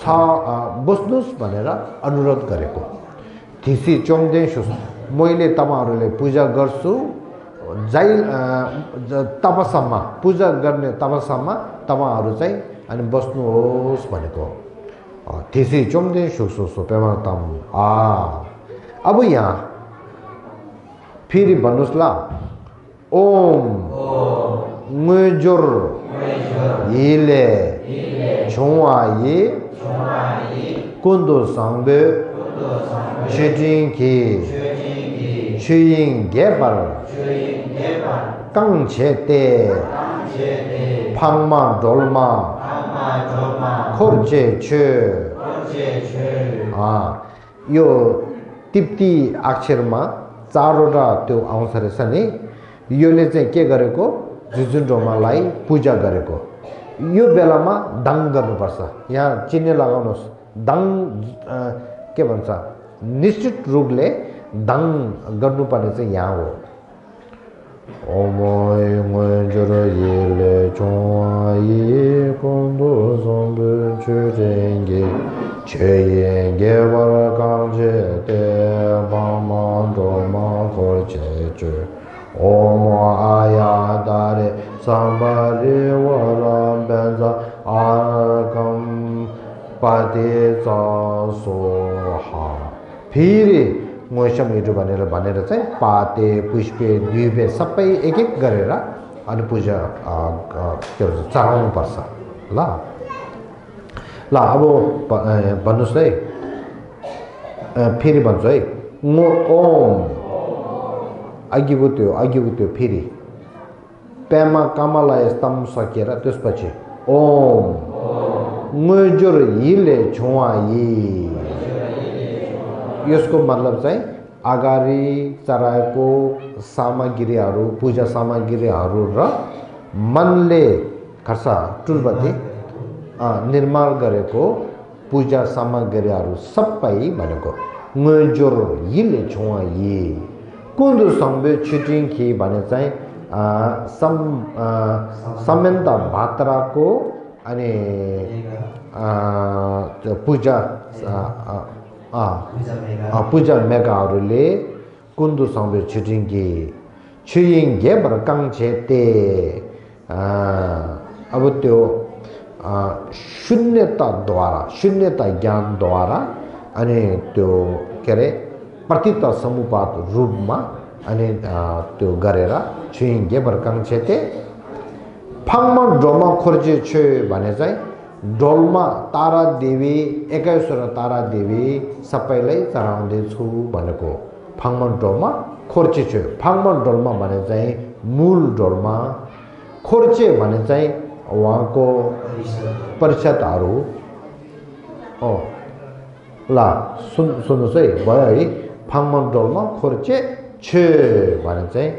बस्नुहोस् भनेर अनुरोध गरेको थिसी चोमदेशु मैले तपाईँहरूले पूजा गर्छु तपसम्म पूजा गर्ने तपसम्म तपाईँहरू चाहिँ अनि बस्नुहोस् भनेको थिसी चोमदेशु पेमा तम अब यहाँ फेरि भन्नुहोस् ल ओम मुजुर इले छोवा ये कुन्दो सांबे छिजिङकी छिइङ गेपर कंछेते फाङमा ढोलमा खोर्चे छे यो तिप्ती अक्षरमा चारवटा त्यो आउँछ रहेछ नि योले चाहिँ के गरेको जुजुन्डोमालाई पूजा गरेको यो बेलामा दाङ गर्नुपर्छ यहाँ चिन्ह लगाउनुहोस् दाङ के भन्छ निश्चित रूपले दाङ गर्नुपर्ने चाहिँ यहाँ हो ओमोय मुजुर इले छोवा ये कुन्दो सांबे छिजिङकी छिइङ गेपर कंछेते फाङमा ढोलमा खोर्चे छे ओम आया दारे सांबारे वरा बेंजा आरकम पादे सोहा फेरि मोसमहरू भनेर चाहिँ पाते पुष्पे द्वीपे सबै एक एक गरेर अनि पूजा के भन्छ चढाउनु पर्छ ल अब भन्नुहोस् है फेरि भन्छु है म ओम अघिको फेरि पेमा कामलाई स्तम्भ सकेर त्यसपछि ओम मुजुर इले छोवा यी यसको मतलब चाहिँ अगाडि चढाएको सामग्रीहरू पूजा सामग्रीहरू र मनले खर्सा टुलबती निर्माण गरेको पूजा सामग्रीहरू सबै भनेको मुजुर इले छोवा यी कुन्दो सांबे छिजिङकी भने चाहिँ सम्यन्त भात्राको अनि पूजा मेगाहरूले कुन्दो सांबे छिजिङकी छिइङ गेपर कंछेते अब त्यो शून्यता ज्ञानद्वारा अनि त्यो के अरे प्रतीत समुपात रूपमा अनि त्यो गरेर छिइङ गेपर कंछेते फाङमा ढोलमा खोर्चे छे भने चाहिँ ढोलमा तारा देवी 21 तारा देवी सबैलाई चढाउँदैछु भनेको फाङमा ढोलमा खोर्चे छे फाङमा ढोलमा भने चाहिँ मूल ढोलमा खोर्चे भने चाहिँ उहाँको परिषदहरू ल सुन्नुहोस् है भयो है फाङमा ढोलमा खोर्चे छे भने चाहिँ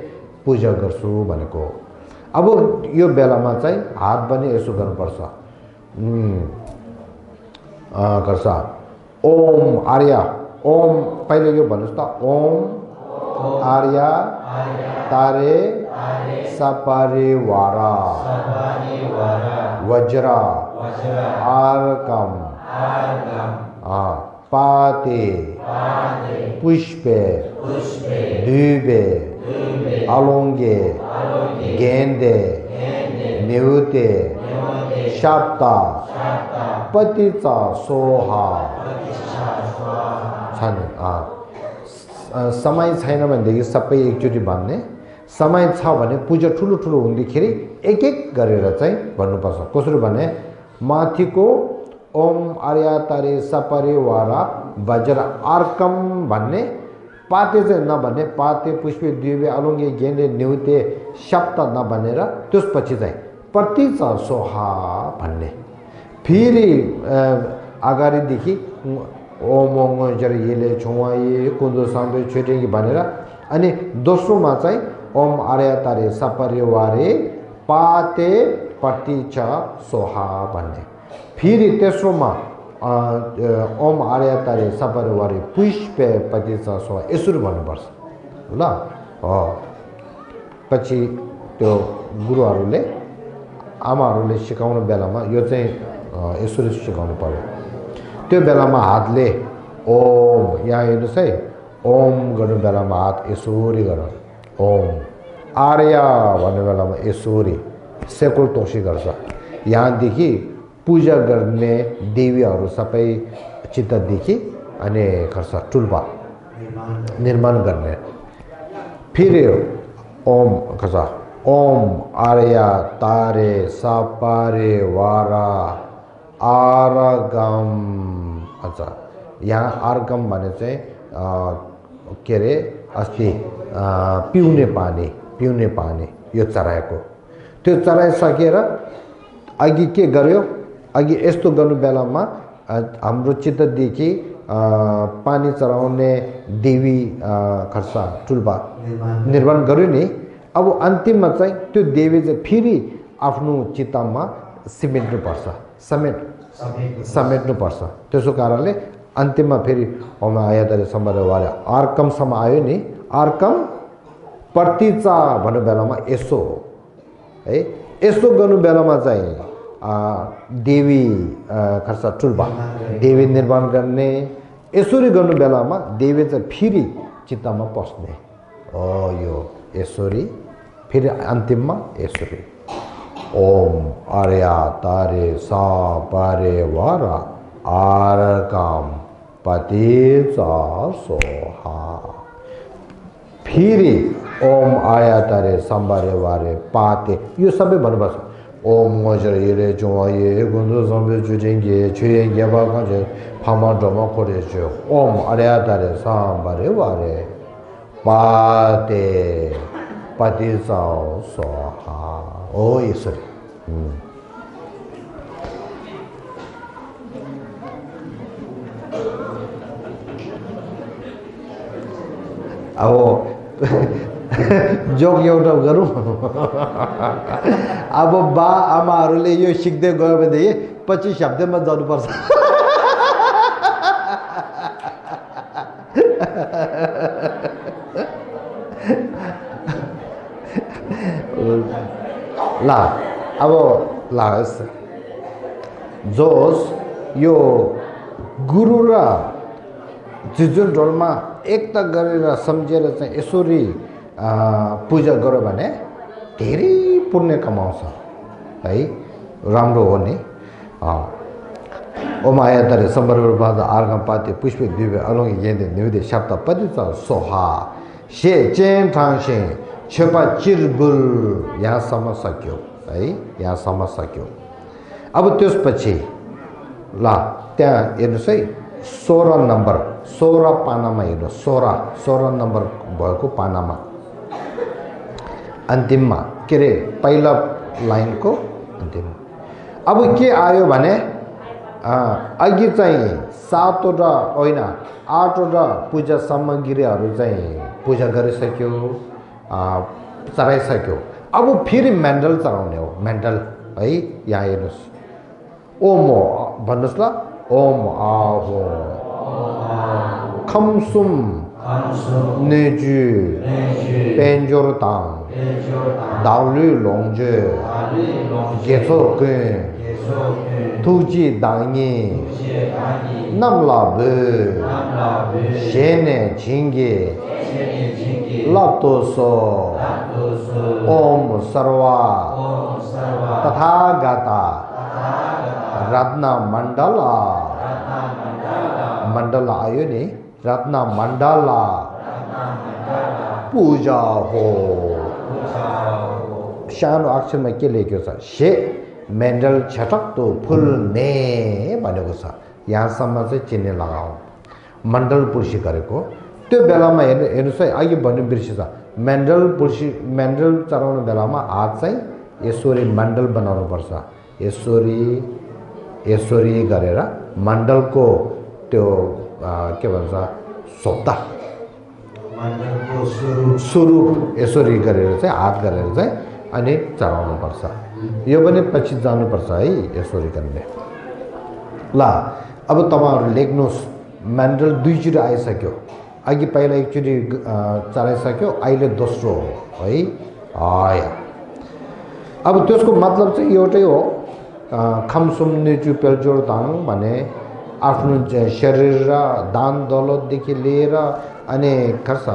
पूजा गर्छु भनेको अब यो बेलामा चाहिँ हात पनि यसो गर्नुपर्छ गर्छ ओम आर्य ओम पहिले यो भन्नुहोस् त ओम आर्य तारे सपरिवारा वज्र आर्कम पाते पुष्पे द्वीपे अलंगे गेंदे निवते शाप्ता पतिचा सोहा छन् समय छैन भनेदेखि सबै एकचोटि भन्ने समय छ भने पूजा ठुलो ठुलो हुँदाखेरि एक एक गरेर चाहिँ भन्नुपर्छ कसरी भने माथिको ओम आर्य तारे सपरिवारा वज्र आर्कम भन्ने पाते चाहिँ नभन्ने पाते पुष्पे द्वीपे अलुङ्गे गेन्डे न्युते शब्द नभनेर त्यसपछि चाहिँ प्रतीच सोहा भन्ने फेरि अगाडिदेखि ओम ओम जरे छोवा ये कुन्दो सांबे छिजिङकी भनेर अनि दोस्रोमा चाहिँ ओम आर्य तारे सपरिवारे पाते प्रतीच सोहा भन्ने फेरि तेस्रोमा ओम आर्य तारे सपरिवारे पुष्पे प्रतीच सोहा यसरी भन्नुपर्छ ल पछि त्यो गुरुहरूले आमाहरूले सिकाउनु बेलामा यो चाहिँ यसरी सिकाउनु पर्यो त्यो बेलामा हातले ओम यहाँ हेर्नुहोस् है ओम गर्नु बेलामा हात यसोरी गर ओम आर्य भन्ने बेलामा यसोरी सेकुल तोसी गर्छ यहाँदेखि पूजा गर्ने देवीहरू सबै चित्तदेखि अनि गर्छ टुल्पा निर्माण गर्ने फेरि ओम गर्छ ओम आर्य तारे सापारे वारा आरगम अच्छा यहाँ आर्गम भने चाहिँ के अरे अस्ति पिउने पानी यो चराएको त्यो चराइसकेर अघि के गर्यो अघि यस्तो गर्नु बेलामा हाम्रो चित्तदेखि पानी चढाउने देवी खर्सा टुल्पा निर्माण गर्यो नि अब अन्तिममा चाहिँ त्यो देवी चाहिँ फेरि आफ्नो चित्तमा समेट्नुपर्छ त्यसो कारणले अन्तिममा फेरि होम आयातले सम्बन्धवाले आर्कमसम्म आयो नि आर्कम प्रतिचा भन्नु बेलामा यसो है यसो गर्नु बेलामा चाहिँ देवी खर्च टुल्पा देवी निर्माण गर्ने यसरी गर्नु बेलामा देवी चाहिँ फेरि चित्तमा पस्ने यो यसरी फेरि अन्तिममा यसरी ओम आर्य तारे सा पारे वारा आरकम पतिचा सोहा फेरि ओम आया तारे सम्बारे वारे पाते यो सबै भन्नुपर्छ ओम मजर ये जोये गुन्दो सम्बे जुजेंगे छुएंगे बाकाजे फामा डोमा खोरेजो ओम आया तारे सम्बारे वारे पाते पतिचा सोहा ओ यसरी अब जोक एउटा गरौँ अब बा आमाहरूले यो सिक्दै गयो भनेदेखि 25 शब्दमा जानुपर्छ ला अब ला जोस यो गुरु र जुन ढोलमा एक त गरेर सम्झेर चाहिँ यसरी पूजा गर्यो भने धेरै पुण्य कमाउँछ है राम्रो हो नि ओम आयातरे सम्बरबाट आर्गम पाते पुष्प दिव्य अलङ्गी गेन्दे निवेदे शब्द पतिच सोहा शे चेन ठाङसे छेपा चिरबुल यहाँसम्म सक्यो है यहाँसम्म सक्यो अब त्यसपछि ल त्यहाँ हेर्नुहोस् है 16 नम्बर 16 पानामा हेर्नुहोस् 16 नम्बर भएको पानामा अन्तिममा के अरे पहिला लाइनको अन्तिममा अब के आयो भने अघि चाहिँ 7वटा होइन 8वटा पूजा सामग्रीहरू चाहिँ पूजा गरिसक्यो चढाइसक्यो अब फेरि मेन्डल चढाउने हो मेन्डल है यहाँ हेर्नुहोस् ओम भन्नुहोस् ल ओम आहो खमसुम नेजु पेन्जोरताङ दाउली लोङजे गेसोके तुजी दाङे नमलाबे शेने झिङ्गे लप्तोसो ओम सर्वा तथागता रत्न मण्डला मण्डला आयो नि रत्न मण्डला पूजा हो सानो अक्षरमा के लेखेको छ शे मेन्डल छटक्तो फुल्ने भनेको छ यहाँसम्म चाहिँ चिन्ह लगाऊ मण्डल पुर्सी गरेको त्यो बेलामा हेर्नुहोस् है अघि भन्नु बिर्सिन्छ मेन्डल चढाउने बेलामा हात चाहिँ यसरी मण्डल बनाउनुपर्छ यसरी गरेर मण्डलको त्यो के भन्छ शब्द स्वरूप यसरी गरेर चाहिँ हात गरेर चाहिँ अनि चढाउनुपर्छ यो पनि पछि जानुपर्छ है यसरी गर्ने ल अब तपाईँहरू लेख्नुहोस् मेन्डल दुईचोटि आइसक्यो अघि पहिला एकचोटि चढाइसक्यो अहिले दोस्रो हो है अब त्यसको मतलब चाहिँ एउटै हो खमसुम नेचु पेल्चोर ताङ भने आफ्नो शरीर र दान दौलतदेखि लिएर अनि खर्च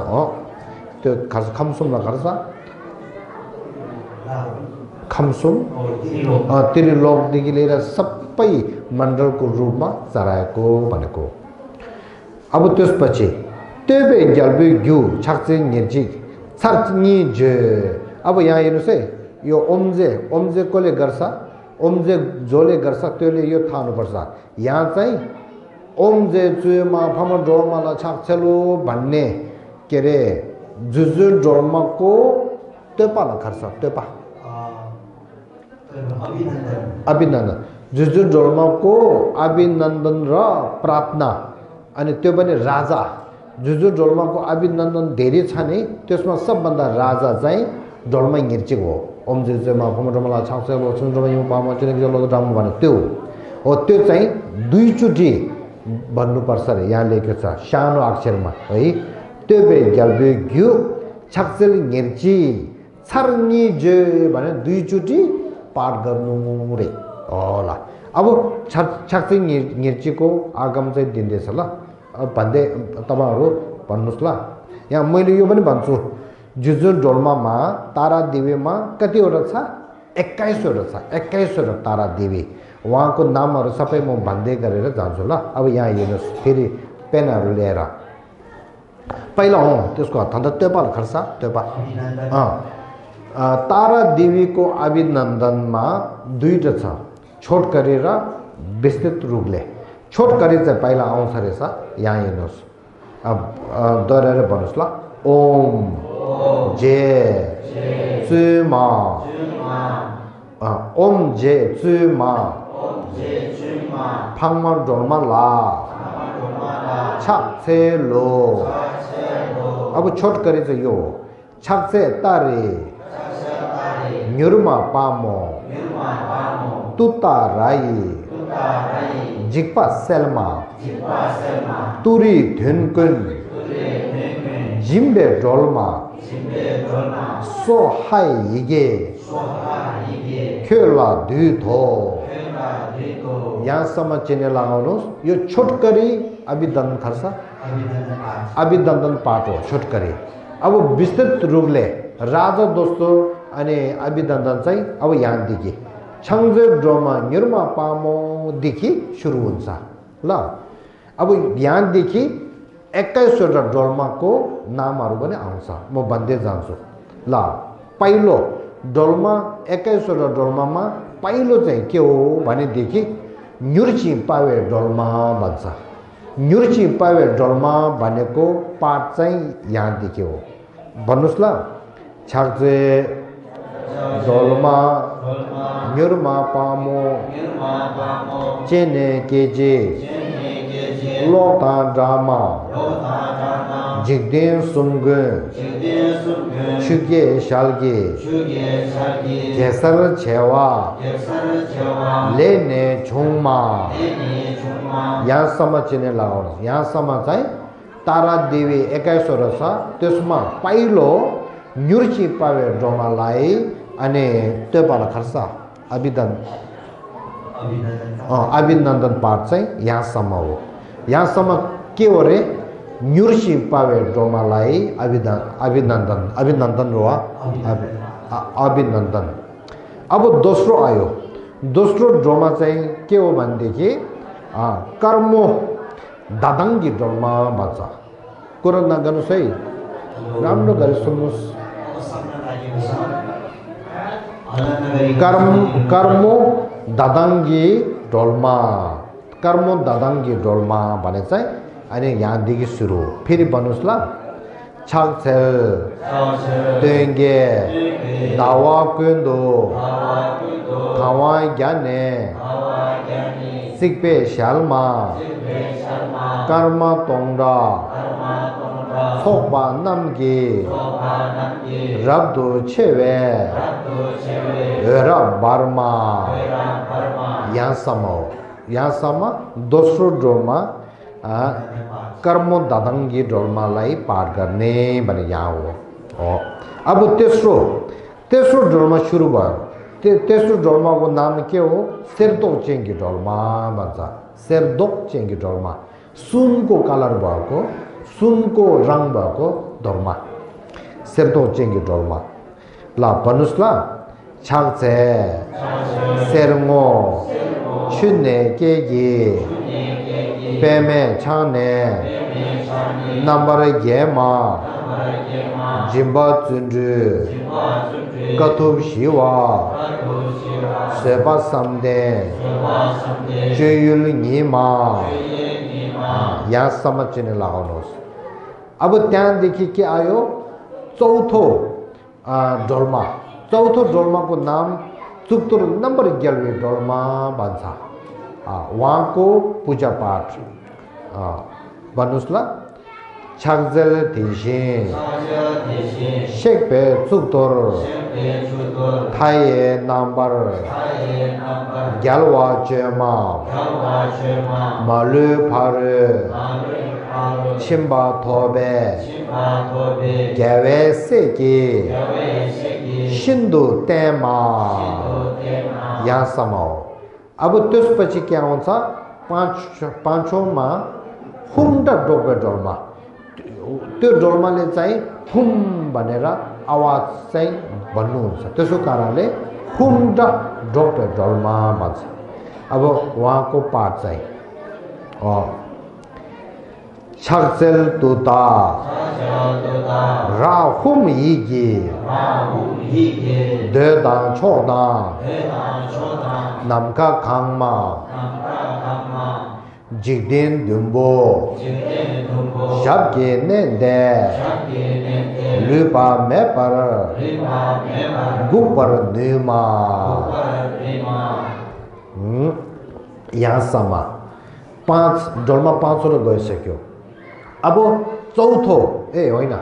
त्यो खर्च खम्सुम र खर्च खम्सुम त्रिलोकदेखि लिएर सबै मण्डलको रूपमा चढाएको भनेको अब त्यसपछि तेबे ग्याल्बे ग्यु छाक्चे निर्जी छर्चनी जे अब यहाँ हेर्नुहोस् है यो ओम्जे कसले गर्छ ओम्जे जसले गर्छ त्यसले यो थाहा हुनुपर्छ यहाँ चाहिँ ओम्जे जुमा फम डोर्माला छाक्छेलो भन्ने के अरे जुजु डोर्माको त्योपाला खर्च त्योपा अभिनन्दन जुजु डोर्माको अभिनन्दन र प्रार्थना अनि त्यो पनि राजा जुजु डोल्माको अभिनन्दन धेरै छ नि त्यसमा सबभन्दा राजा चाहिँ डोल्मा निर्चिक हो ओम जुजुमा फमडमला छाक्छ सुन्द्रमा यु पामा चिनेक जलो डाम भने त्यो हो त्यो चाहिँ दुईचोटि भन्नुपर्छ रे यहाँ लेखेको छ सानो अक्षरमा है त्यो बे ग्याल्बे ग्यु छाक्चल निर्ची छर्नी जे भने दुईचोटि पाठ गर्नु रे होला अब छाक्चल निर्चीको आगम चाहिँ दिँदैछ ल भन्दै तपाईहरु भन्नुस् ल यहाँ मैले यो पनि भन्छु जुजु डोल्मामा तारा देवीमा कतिवटा छ 21 वटा छ 21 वटा तारा देवी उहाँको नामहरु सबै म भन्दै गरेर जान्छु ल अब यहाँ हेर्नुस् फेरि पेनहरु लिएर पहिला हो त्यसको हत्ता त्योपाल खर्च त्योपा तारा देवीको अभिनन्दनमा दुईटा छ छोटकरी र विस्तृत रूपले छोटकरी चाहिँ पहिला आउँछ रहेछ यहाँ हेर्नुहोस् अब दोहोऱ्याएर भन्नुहोस् ल ओम जे चुमा ओम जे चुमा फाङमा डोल्मा ला छाक्छे लो अब छोटकरी चाहिँ यो हो छाक्छे तारे न्युरमा पामो तुता राई जिक्पा सेल्मा तुरी धिनकुन जिम्बे डोल्मा सो हाई हिगे खेला दुधो यहाँसम्म चिन्ह लगाउनुहोस् यो छोटकरी अभिनन्दन खर्च अभिनन्दन पाठ हो छोटकरी अब विस्तृत रूपले राजा दोस्तो अनि अभिनन्दन चाहिँ अब यहाँदेखि छङ्जे ड्रोमा निर्मा पामोदेखि सुरु हुन्छ ल अब यहाँदेखि 21 वटा डोल्माको नामहरू पनि आउँछ म भन्दै जान्छु ल पहिलो डोल्मा 21 वटा डोल्मामा पहिलो चाहिँ के हो भनेदेखि न्युर्ची पावे डोल्मा भन्छ न्युर्ची पावे डोल्मा भनेको पाठ चाहिँ यहाँदेखि हो भन्नुस् ल छाक्जे डोल्मा न्युरमा पामो चेने केजे लोटा ड्रामा जिग्देन सुंगे छुगे शालगे केसर छेवा लेने झुङमा यहाँसम्म चिन्ह लगाउनु यहाँसम्म चाहिँ तारा देवी 21 वटा छ त्यसमा पहिलो न्युर्ची पावे ड्रोमालाई अनि त्यो पाला खर्च अभिनन्दन पाठ चाहिँ यहाँसम्म हो यहाँसम्म के हो रे न्युर्ची पावे ड्रोमालाई अभिनन्दन हो अभिनन्दन अब दोस्रो आयो दोस्रो ड्रोमा चाहिँ के हो भनेदेखि कर्मो दादाङ्गी ड्रोमा भन्छ कुरा नगर्नुहोस् है राम्रो गरी सुन्नुहोस् कर्मो दादाङ्गी डोल्मा कर्मो दादाङ्गी डोल्मा भने चाहिँ अनि यहाँदेखि सुरु फेरि भन्नुहोस् ल छाक्छेल तेङ्गे दावा कुन्दो थावा ज्ञाने सिक्पे श्यालमा कर्म तोङ्डा सोक्पा नम्गे रब्दो छेवे रब बर्मा यहाँसम्म दोस्रो ड्रोमा कर्म दादाङ्गी ड्रोमालाई पाठ गर्ने भने यहाँ हो अब तेस्रो ड्रोमा सुरु भयो तेस्रो ड्रोमाको नाम के हो सेर्तो चेङ्गी ड्रोमा भन्छ Serdok chengi dorma. Sunko color bako, sunko rang bako dorma. Serdok chengi dorma. La panusla, chakse, sermo, chune kegi, peme chane, nambara gema, jimba tsundru, katub shiwa, seba samde, juyul nima, यहाँ समझ चुने लगाउनुहोस् अब त्यहाँदेखि के आयो चौथो डोल्मा चौथो डोल्माको नाम चुक्तुर नम्बर 11 डोल्मा भन्छ उहाँको पूजा पाठ भन्नुस् ल छागजेल थिसिन शेकपे चुक्तुर थाये नम्बर ग्यालवा चेमा मालु फारे छिम्बा थोबे ग्यावे सेकी सिन्धु तेमा यहाँ समाओ अब त्यसपछि के आउँछ पाँचौँमा हुम्डा डोबे डोल्मा त्यो डोल्माले चाहिँ हुम भनेर आवाज चाहिँ भन्नुहुन्छ त्यसो कारणले हुम्डा डोबे डोल्मा भन्छ अब उहाँको पाठ चाहिँ छर्सेल तुता रा हुम हिगे देदाङ छोदाङ namka khangma jigden dumbo shabke nende lupa mepar gupar nima यहाँ सम्म पाँच डोल्मा पाँचवटा गइसक्यो अब चौथो होइन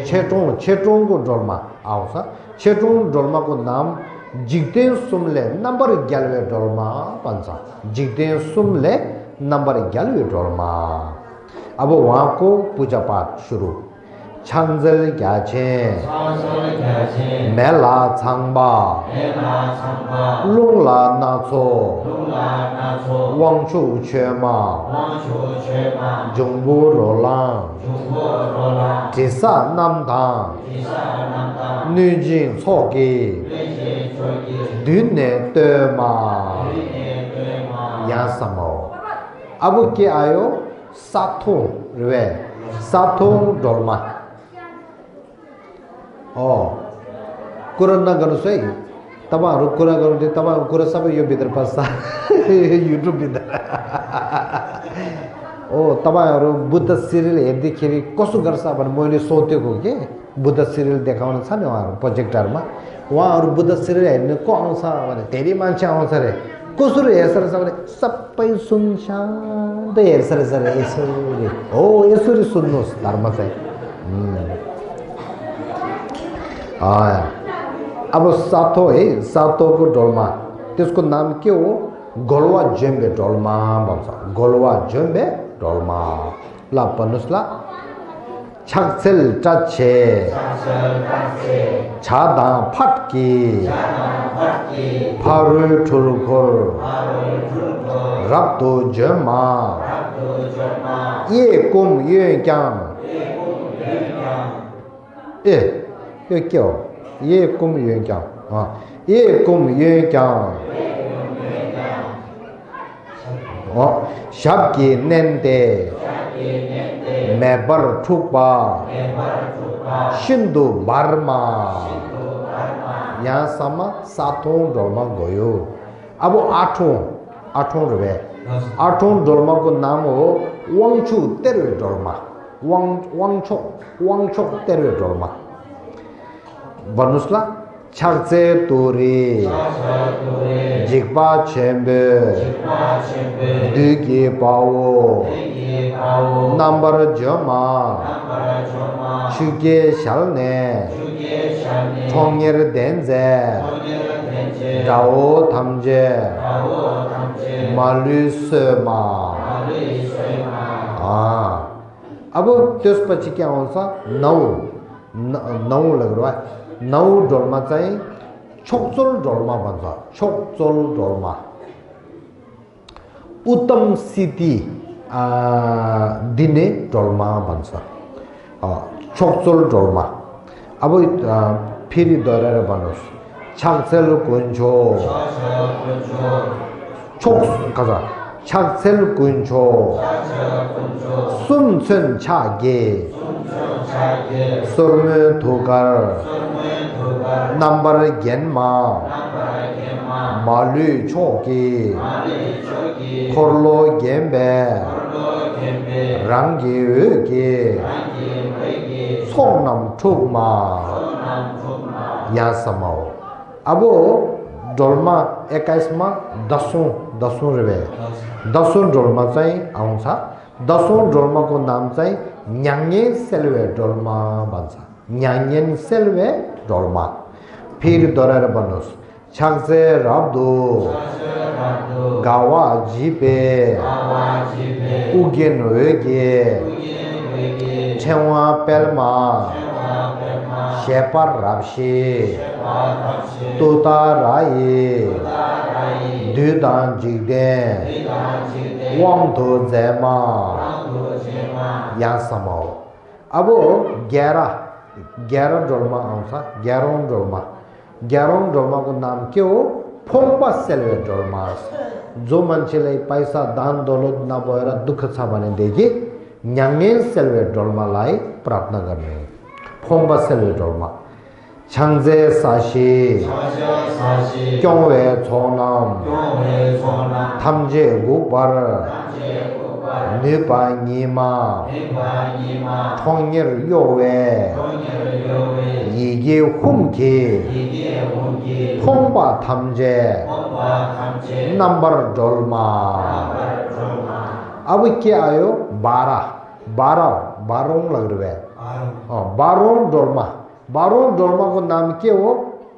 छेटौँको डोल्मा आउँछ छेटौँ डोल्माको नाम जिग्देन सुमले नम्बर 11 डोल्मा भन्छ जिग्देन सुमले नम्बर 11 डोल्मा अब उहाँको पूजा पाठ सुरु छाङजेल ग्याछे मेला छाङबा लुङला नाचो वाङछु छेमा जुङबु रोलाङ जिसा नामदाङ निजिङ छोगी दुने तेमा यहाँसम्म हो अब के आयो सातौं डोल्मा कुरा नगर्नुहोस् है तपाईहरु कुरा गर्नु तपाईहरुको कुरा सबै यो भित्र पस्छ युट्युब भित्र तपाईहरु बुद्ध सिरियल हेर्दाखेरि कसो गर्छ भने मैले सोधेको के बुद्ध सिरियल देखाउन छ नि उहाँहरु प्रोजेक्टरमा उहाँहरु बुद्ध सिरियल हेर्ने को आउँछ भने धेरै मान्छे आउँछ रे कसरी हेर्छ रे भने सबै सुनशान्त हेर्छ रे सर यसरी यसरी सुन्नुहोस् धर्म चाहिँ अब सातौँको डोल्मा त्यसको नाम के हो गोलवा जेम्बे डोल्मा भन्छ गोलवा जेम्बे डोल्मा ल भन्नुस् ल छक्सेल टच्छे छादा फटकी फारुल ठुलखोर रब्तो जमा ये कुम ये क्याम ये क्या ये कुम ये क्या ये कुम ये क्या शब्की नेंदे मेबर ठुकबा सिंधु बर्मा यहाँ सम्म सातौं डोल्मा गयो अब आठौं रुपे आठौं डोल्माको नाम हो वाङछु तेरे डोल्मा वाङछोक तेरे डोल्मा भन्नुस् ल छर्से तोरे जिग्बा छेम्बे दुगे पाओ नम्बर जमा छुगे शालने ठोंगेर देन्जे डाओ थम्जे मालुसमा अब त्यसपछि के आउँछ नौ लगेर नौ डोल्मा चाहिँ छोक्चोल डोल्मा भन्छ छोक्चोल Dolma Uttam Siti Dine Dolma Bansa Chokzol Dolma Abu Piri Dorara Banos Chaksel Kuncho Chok Kaza Chaksel Kuncho Sun Sun Chage Surme Thugar Number Genma Malu Choki Korlo Gembe Rangi Uki Songnam Chukma Yasamao Abo Dolma Ekaisma Dasun Reve Dasun Dolma Chai Aungsa Dasun Dolma ko naam chai Nyangye Selve Dolma Bansa Nyanyen Selve Dolma Pir Dorar Banus Chakse Rabdu Gawa Jipe Ugen Wege Chenwa Pelma Shepar Rapshi Tuta Rai Dudan Jigden Wang Tu Zema Yasamao Abo Gyara Dolma Ansa Gyaron Dolma को नाम क्यों फोंपा सेल्वे डोरमास जो मान्छेलाई पैसा दान दौलत नभएर दुःख छ भनेदेखि न्याङ्गे सेल्वे डोरमालाई प्रार्थना गर्ने फोंपा सेल्वे डोरमा छाङजे साशी क्योंवे छोनम थम्जे गुपर निपा निमा ठोंगेर योवे 이게 humki 통바 탐제 넘버 돌마 अब क्या आयो 12 लग रहे हैं 12 डोलमा को नाम के हो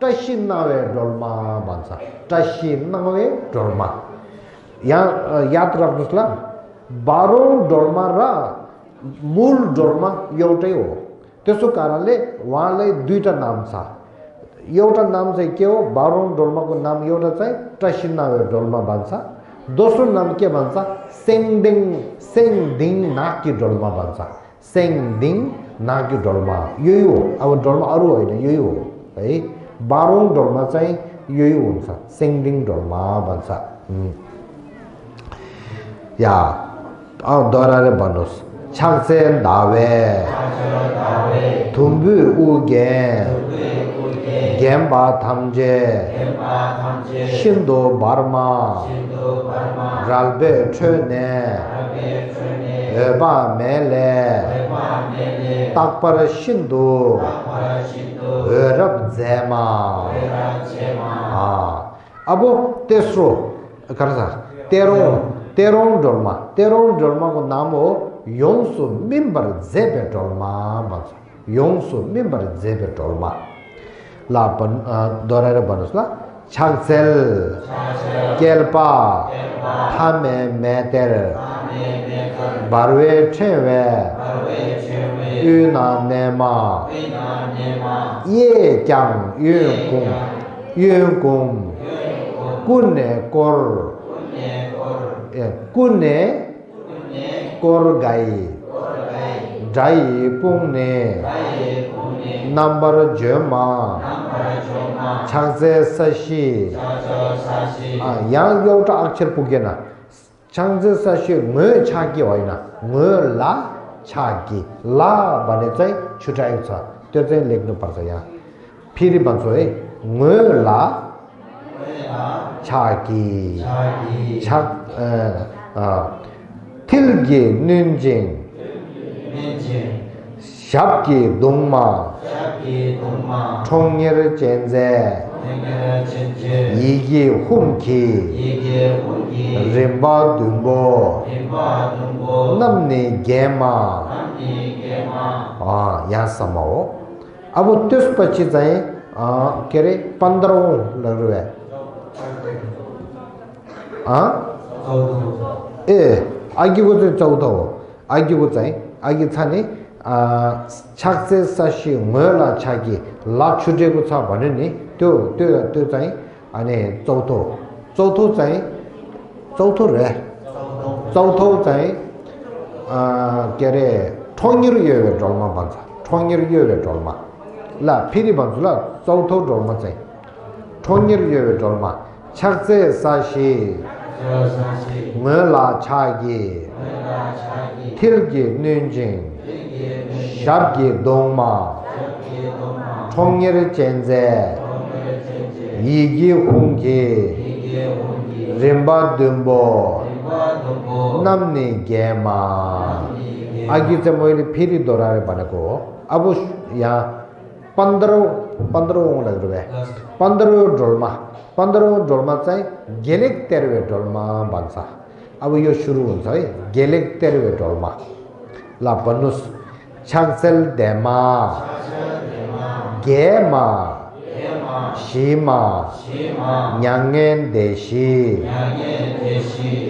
टशिनावे डोलमा भन्छ टशिनावे डोलमा यहाँ याद राख्नुस् ल 12 डोलमा र मूल डोलमा एउटै हो त्यसो कारणले उहाँलाई दुईटा नाम छ एउटा नाम चाहिँ के हो 12 डोल्माको नाम एउटा चाहिँ टसिनावे डोल्मा भन्छ दोस्रो नाम के भन्छ सेङदिङ नाकी डोल्मा भन्छ सेङदिङ नाकी डोल्मा यही हो अब डोल्मा अरु होइन यही हो है 12 डोल्मा चाहिँ यही हुन्छ सेङदिङ डोल्मा भन्छ या दोहोऱ्याएर भन्नुस् छाङसे दावे थुम्बु उगेन गेम्बा थम्जे शिन्दो बारमा रालबे ट्रेने एबा मेले ताकपर शिन्दो रब जेमा अब तेस्रो करसा तेरों डोल्मा को नाम हो योंसु मिम्बर जेबे डोल्मा भन्छ योंसु मिम्बर जेबे डोल्मा ला दोहोऱ्याएर भन्नुस् ल छाङसेल केल्पा थामे मेतेर बारवे छेवे युना नेमा ये क्याङ युकुम कुने कोर गाई जाई पुंगने नंबर जेमा छाङसे सशी यहाँ एउटा अक्षर पुगेन छाङसे सशी म छाकी होइन म ला छाकी ला भने चाहिँ छुटाएको छ त्यो चाहिँ लेख्नु पर्छ यहाँ फेरि भन्छु है म ला छाकी tilgi ninjing shabki dungma chongyer chenze yigi humki rimba dumbo namni gema यहाँ सम्म हो अब त्यसपछि चाहिँ के अरे 15औं लग्नु है ए अघिको चाहिँ 14 हो अघिको चाहिँ अघि छ नि छाक्से सशी मला छाकी ला छुटेको छ भने नि त्यो चाहिँ अनि चौथो चाहिँ चौथो रे चौथो चाहिँ के अरे ठोङ्गिरो यो ढोलमा भन्छ ठोङ्गिरो यो ढोलमा ल फेरि भन्छु ल चौथो ढोलमा चाहिँ ठोङ्गिरो यो ढोलमा छक्से सासी ngला छागी थिलगी न्युजिङ शाबगी दोङमा ठोङ्गिरो चेन्जे यिगी हुङ्गे रिम्बा दुम्बो नम्ने गेमा अघि चाहिँ मैले फेरि दोहोऱ्याएर भनेको हो अब यहाँ 15 लाग्दो भए 15 ढोलमा चाहिँ गेलेक तेरवे ढोलमा भन्छ अब यो सुरु हुन्छ है गेलेक तेरवे ढोलमा ल भन्नुस् छाङसेल देमा गेमा शिमा न्याङेन देशी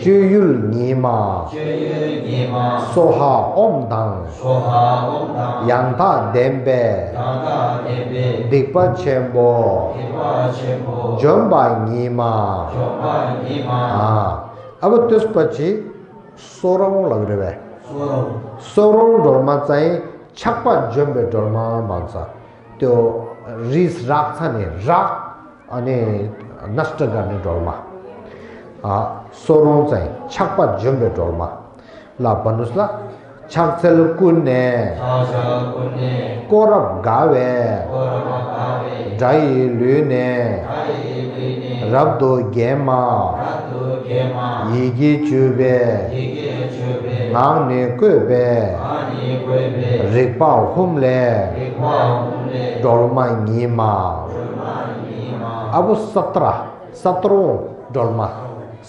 जुयुल निमा सोहा ओमदाङ यांता देम्बे दिक्पा चेम्बो जम्बा निमा अब त्यसपछि 16औं लाग्दो भए 16औं ढोलमा चाहिँ छक्पा जम्बे ढोलमा भन्छ त्यो रिस राग छ नि राग अनि नष्ट गर्ने ढोलमा 16औं चाहिँ छक्पा जम्बे ढोलमा ल भन्नुस् ल छक्सेल कुन्ने कोरब गावे ड्राई लुने रब्दो गेमा यिगी चुबे नांगने कुबे रिक्पा हुमले ढोलमा निमा अब 17औं ढोलमा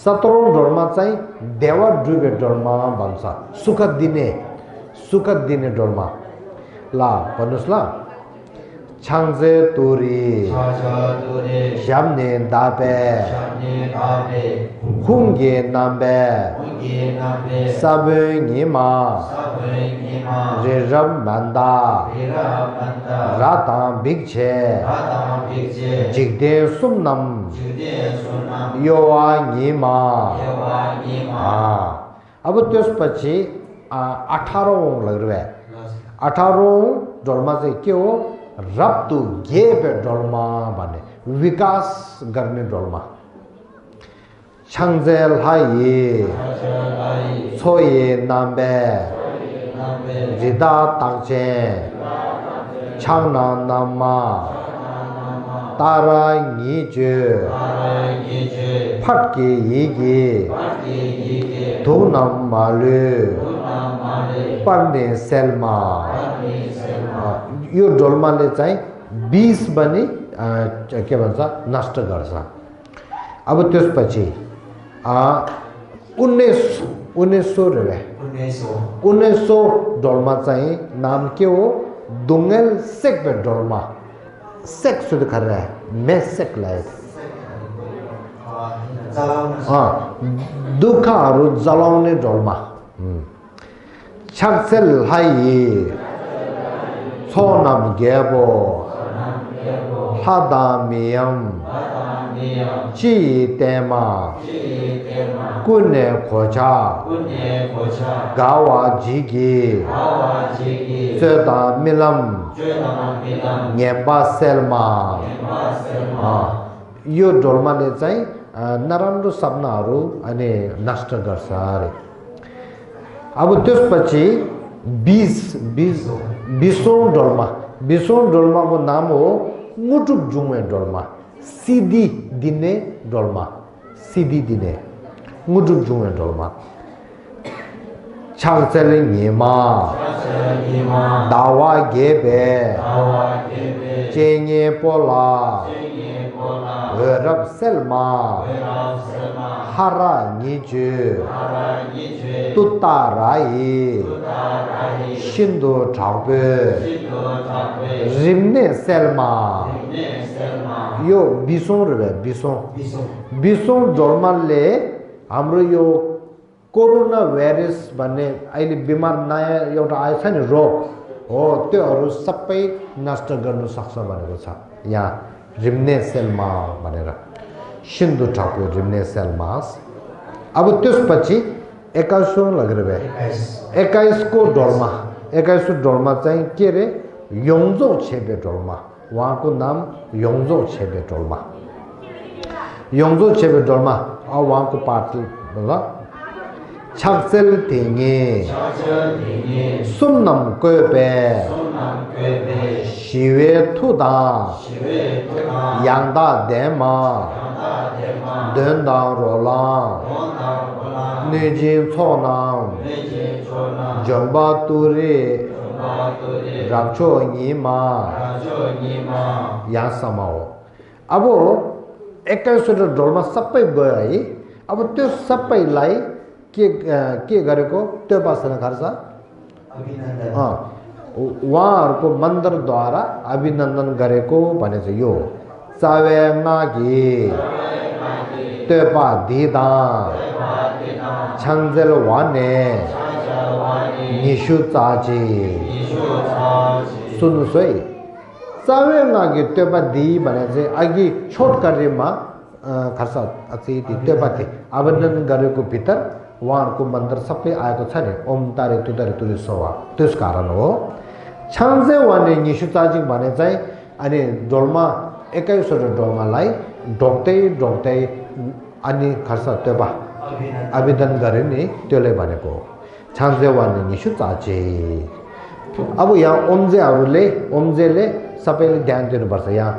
17औं ढोलमा चाहिँ देवा डुबे ढोलमा भन्छ सुख दिने ढोलमा ल भन्नुस् ल छाङजे तुरी श्यामने दाबे हुङ्गे नाम्बे सबै निमा रेरम मन्दा राता भिक्षे जिग्दे सुम्नम योवा निमा अब त्यसपछि 18औं लाग्दो भए 18औं ढोलमा चाहिँ के हो रब्तु गेबे ढोलमा भन्ने विकास गर्ने ढोलमा छाङजेल हाई छोये नाम्बे रिदा ताङचे छाङना नामा तारा निजु फटके यिगी धुनम मालु पर्ने सेलमा यो ढोलमाले चाहिँ 20 पनि के भन्छ नष्ट गर्छ अब त्यसपछि 1900 ढोलमा चाहिँ नाम के हो दुङ्गेल सेक्बे ढोलमा सेक सुध खर्रा मे सेक लाए दुःखहरू जलाउने ढोलमा छक्सेल हाई छोनम गेबो हादामियम ची तेमा कुने खोजा गावा जिगी चेता मिलम नेपा सेलमा यो ढोलमाले चाहिँ नराम्रो सपनाहरू अनि नष्ट गर्छ अरे अब त्यसपछि 20औं ढोलमाको नाम हो मुटुक जुङ्गे ढोलमा सिधी दिने मुटुक जुङ्गे ढोलमा छाङचेले निमा दावा गेबे चेङे पोला रब सेलमा हारा निजु तुता राई शिन्दो ठाउपे रिम्ने सेलमा यो 20औं ढोलमाले हाम्रो यो कोरोना भाइरस भन्ने अहिले बिमार नयाँ एउटा आएछ नि रोग हो त्योहरू सबै नष्ट गर्न सक्छ भनेको छ यहाँ रिम्ने सेलमा भनेर सिन्धु ठाकुर रिम्ने सेलमास अब त्यसपछि 21 लग रहे 21 को डोलमा 21 डोलमा चाहिँ के रे योंजो छेबे डोलमा वहाँ को नाम योंजो छेबे डोलमा और वहाँ को पाठ ल छक्सेल थिङे सुमनम कोबे शिवे थुदा याङदा देमा देनदा रोला निजिन छोनाम जंबा तुरे रामचो निमा यहाँ समाओ अब 21 डोलमा सबै गयो है अब त्यो सबैलाई के गरेको त्यो पासना खर्च उहाँहरूको मन्दिरद्वारा अभिनन्दन गरेको भने चाहिँ यो चावे नागी त्योपा दिदा छन्जेल वाने निशु चाची सुन्नुहोस् है चावे नागी त्योपा दि भने चाहिँ अघि छोटकरीमा खर्च त्योपा अभिनन्दन गरेको भित्र उहाँहरूको मन्दिर सबै आएको छ नि ओम तारे तुतारे तुरे सोवा त्यस कारण हो छान्जे वाने निशुताजी भने चाहिँ अनि डोलमा 21 डोलमालाई ढोक्दै अनि खर्च त्यो बा आवेदन गरे नि त्यसले भनेको छान्जे वाने निशुताजी अब यहाँ ओमजेले सबैले ध्यान दिनुपर्छ यहाँ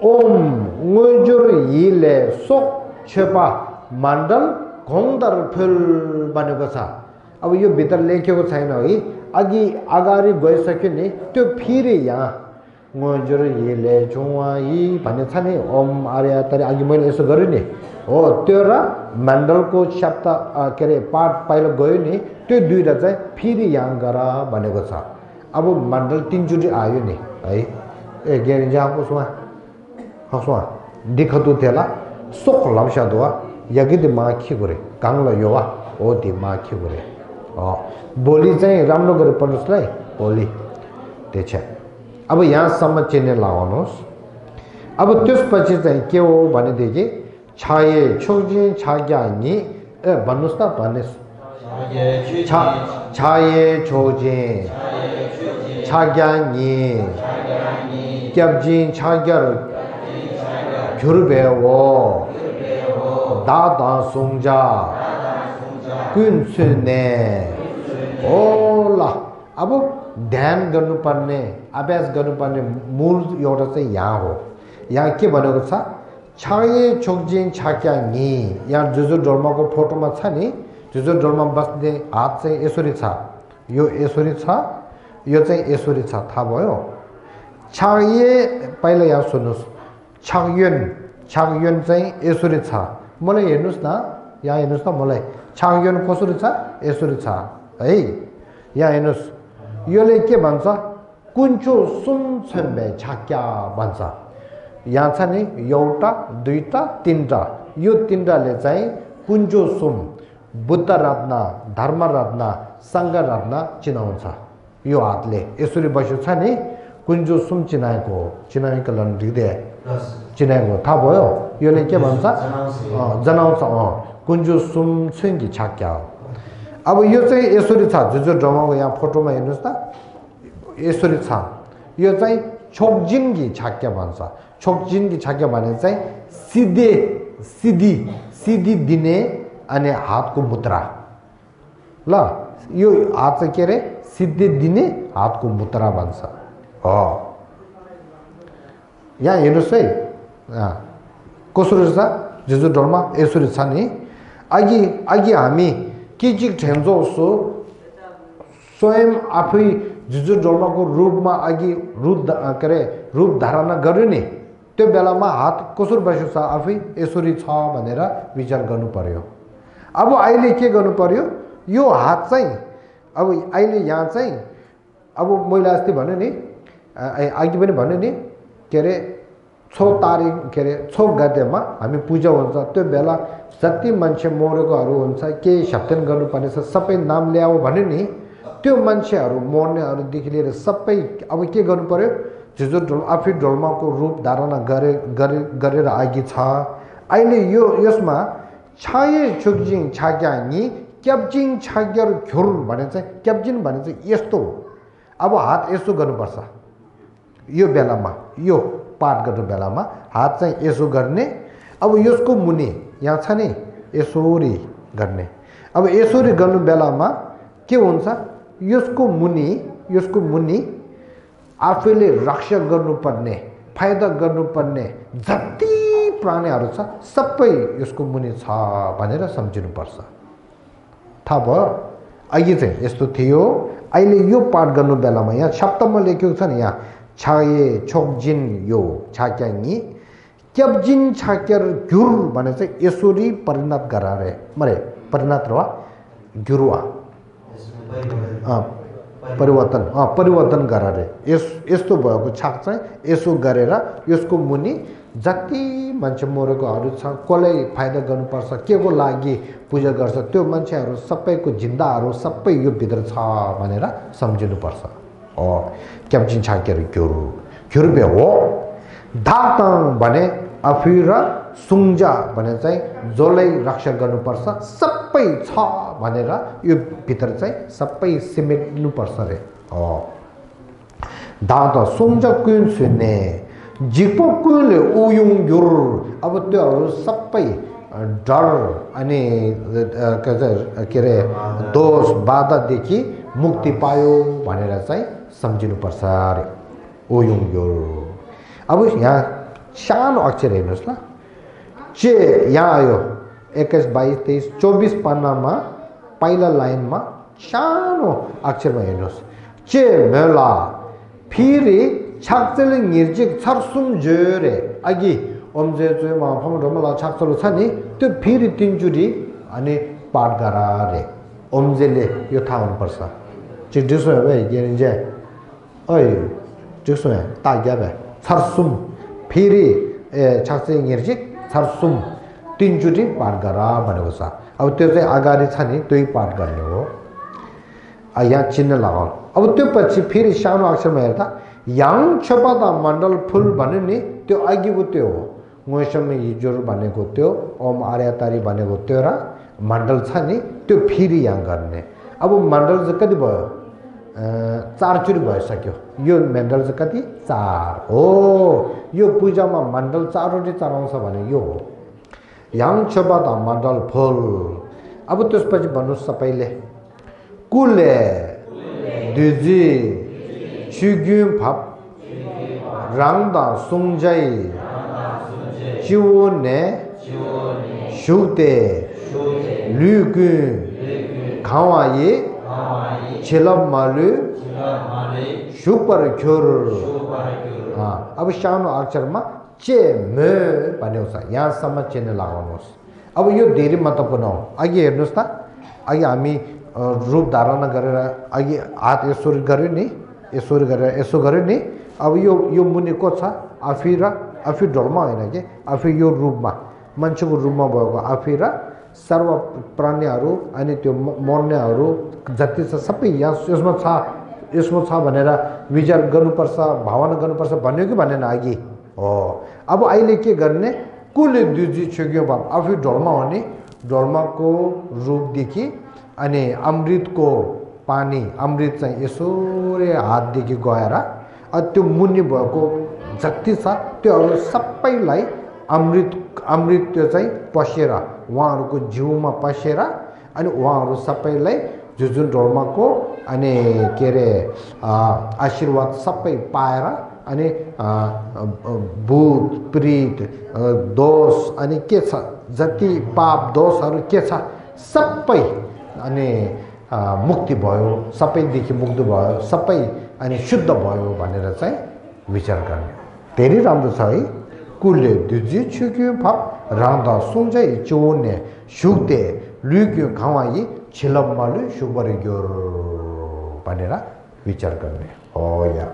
Om ngujur yile sok chepa मण्डल घोंदर फुल बनेको छ अब यो भित्र लेखेको छैन है अघि अगाडि गइसक्यो नि त्यो फेरि यहाँ ngujur yile chungwa yi भन्ने छ नि ओम आर्य तरी अघि मैले यसो गरे नि हो त्यो र मण्डलको शब्द के रे पाठ पहिलो गयो नि त्यो दुईटा चाहिँ फेरि यहाँ गर भनेको छ अब मण्डल तीनचोटि आयो नि है ए गेरि जाको सुवा हसवा दिखतु तेला सोख लम्सा दुवा यगिद मा खिगुरे कांगलो योवा ओ दि मा खिगुरे बोली चाहिँ राम्रो गरे पढ्नुस्लाई बोली त्यछ अब यहाँसम्म चिन्ने लगाउनुहोस् अब त्यसपछि चाहिँ के हो भनेदेखि छाये छोजी छाग्या नि ए भन्नुस् त भन्ने छाये छोजी छाग्या नि क्याब्जी छाग्या घुर्बेवो दादा सुंजा कुन्सुने ओला अब ध्यान गर्नुपर्ने अभ्यास गर्नुपर्ने मूल एउटा चाहिँ यहाँ हो यहाँ के भनेको छ छाये छोकजिन छाक्या नि यहाँ जुजु डोल्माको फोटोमा छ नि जुजु डोल्मा बस्ने हात चाहिँ यसरी छ यो यसरी छ यो चाहिँ यसरी छ थाहा भयो छाये पहिला यहाँ सुन्नुस् छागयुन चाहिँ यसरी छ मलाई हेर्नुस् न यहाँ हेर्नुस् न मलाई छागयुन कसरी छ यसरी छ है यहाँ हेर्नुस् योले के भन्छ कुन्चो सुन छन्बे छाक्या भन्छ यहाँ छ नि एउटा दुईटा तीनटा यो तीनटाले चाहिँ कुन्चो सुम बुद्ध रत्न धर्म रत्न संघ रत्न चिनाउँछ यो हातले यसरी बस्यो छ नि कुन्चो सुम चिनाएको लन दिदे चिनाएको थाहा भयो योले के भन्छ जनाउँछ कुन्जु सुम छुङ्गी छाक्या अब यो चाहिँ यसरी छ जुजु ड्रमाको यहाँ फोटोमा हेर्नुहोस् त यसरी छ यो चाहिँ छोकजिन्गी छाक्या भन्छ छोकजिन्गी छाक्या भने चाहिँ सिधी दिने अनि हातको मुद्रा ल यो हात चाहिँ के रे सिद्धि दिने हातको मुद्रा भन्छ हो यहाँ हेर्नुहोस् है कसरी छ जुजु डोलमा यसरी छ नि अघि हामी के ठेन्जो सो स्वयं आफै जुजु डोलमाको रूपमा अघि रूप धारणा गर्यो नि त्यो बेलामा हात कसरी बस्यो छ आफै यसरी छ भनेर विचार गर्नु पर्यो अब अहिले के गर्नु पर्यो यो हात चाहिँ अब अहिले यहाँ चाहिँ अब मैले अस्ति भने नि अघि पनि भने नि के अरे 6 तारिक के अरे 6 गतेमा हामी पूजा हुन्छ त्यो बेला जति मान्छे मरेकोहरू हुन्छ के सप्तन गर्नुपर्ने छ सबै नाम ल्याऊ भने नि त्यो मान्छेहरू मर्नेहरूदेखि लिएर सबै अब के गर्नु पर्यो जुजु ढोल आफै ढोलमाको रूप धारणा गरेर अघि छ अहिले यो यसमा छाये छुकजिङ छाग्या नि क्याप्जिङ छाग्यर घ्युर भने चाहिँ क्याप्जिङ भने चाहिँ यस्तो हो अब हात यसो गर्नुपर्छ यो बेलामा यो पाठ गर्ने बेलामा हात चाहिँ यसो गर्ने अब यसको मुनि यहाँ छ नि यसोरी गर्ने अब यसोरी गर्नु बेलामा के हुन्छ यसको मुनि आफैले रक्षा गर्नुपर्ने फाइदा गर्नुपर्ने जति प्राणीहरू छ सबै यसको मुनि छ भनेर सम्झिनुपर्छ थाहा भयो अघि चाहिँ यस्तो थियो अहिले यो पाठ गर्नु बेलामा यहाँ शब्दमा लेखेको छ नि यहाँ छाये छोकजिन यो छाक्याङी क्याप्जिन छाक्यर घ्युर भने चाहिँ यसोरी परिणत गरारे मरे परिणत रवा घ्युरुवा परिवर्तन गरारे यस्तो भएको छाक चाहिँ यसो गरेर यसको मुनि जति मान्छे मरेकोहरू छ कसलाई फाइदा गर्नुपर्छ के को लागि पूजा गर्छ त्यो मान्छेहरू सबैको जिन्दाहरू सबै यो भित्र छ भनेर सम्झिनुपर्छ क्याप्जिन छाकेर घ्युर्बे हो धाताङ भने आफू र सुङ्जा भने चाहिँ जसलाई रक्षा गर्नुपर्छ सबै छ भनेर यो भित्र चाहिँ सबै सिमेट्नुपर्छ रे धाता सुङ्जा कुन सुने जिपो कुनले उयुङ घ्युर अब त्योहरू सबै डर अनि के अरे दोष बाधादेखि मुक्ति पायो भनेर चाहिँ सम्झिनुपर्छ अरे उयुङ घ्युर अब यहाँ सानो अक्षर हेर्नुहोस् ल चे यहाँ आयो 21, 22, 23, 24 पन्नामा पहिला लाइनमा सानो अक्षरमा हेर्नुहोस् चे मेला फेरि छाक्चले निर्जिक छर्सुम जोरे अघि ओमजे चोमा फम रमला छाक्चलो छ नि त्यो फेरि तीनचोटि अनि पाठ गरा रे ओमजेले यो थाहा हुनुपर्छ चिक दिसो भए के जे ओइ दिसो ताग्या भए छर्सुम फेरि छाक्चे निर्जिक छर्सुम तीनचोटि पाठ गरा भनेको छ अब त्यो चाहिँ अगाडि छ नि त्यही पाठ गर्ने हो यहाँ चिन्ह लगाउनु अब त्यो पछि फेरि सानो अक्षरमा हेर्दा याङ छपादा मण्डल फुल भन्यो नि त्यो अघिको त्यो हो मौसम हिजोर भनेको त्यो ओम आर्यतारी भनेको त्यो र मण्डल छ नि त्यो फेरि यहाँ गर्ने अब मण्डल चाहिँ कति भयो 4 चोटि भइसक्यो यो मण्डल चाहिँ कति 4 हो यो पूजामा मण्डल 4 वटै चढाउँछ भने यो हो याङ छपादा मण्डल फुल अब त्यसपछि भन्नुहोस् सबैले कुले दुजी Chugyu Pap Rangda Sungjai Chiwone Shukde Lugun Kawaye Chilab Malu Shupar Kyur अब सानो अक्षरमा चे मे भन्ने हुन्छ यहाँसम्म चिन्ह लगाउनुहोस् अब यो धेरै महत्त्वपूर्ण हो अघि हेर्नुहोस् त अघि हामी रूप धारण गरेर अघि हात यसो गर्यो नि यसो गर्यो नि अब यो मुनि को छ आफै ढोलमा होइन कि आफै यो रूपमा मान्छेको रूपमा भएको आफै र सर्व प्राणीहरू अनि त्यो मर्नेहरू जति छ सबै यसमा छ भनेर विचार गर्नुपर्छ भावना गर्नुपर्छ भन्यो कि भनेन अघि हो अब अहिले के गर्ने कुले दुजी छुग्यो बाप आफै ढोलमा हो नि ढोलमाको रूपदेखि अनि अमृतको पानी अमृत चाहिँ यसोरे हातदेखि गएर त्यो मुनि भएको जति छ त्योहरू सबैलाई अमृत त्यो चाहिँ पसेर उहाँहरूको जिउमा पसेर अनि उहाँहरू सबैलाई जुन ढोलमाको अनि के अरे आशीर्वाद सबै पाएर अनि भूत प्रेत दोष अनि के छ जति पाप दोषहरू के छ सबै अनि मुक्ति भयो सबैदेखि मुक्त भयो सबै अनि शुद्ध भयो भनेर चाहिँ विचार गर्ने धेरै राम्रो छ है कुले दुजी छुक्यो फप रांदा सुंजै चोने सुक्ते लुक्यो खावाई छिलम्मालु सुबरग्यो भनेर विचार गर्ने हो या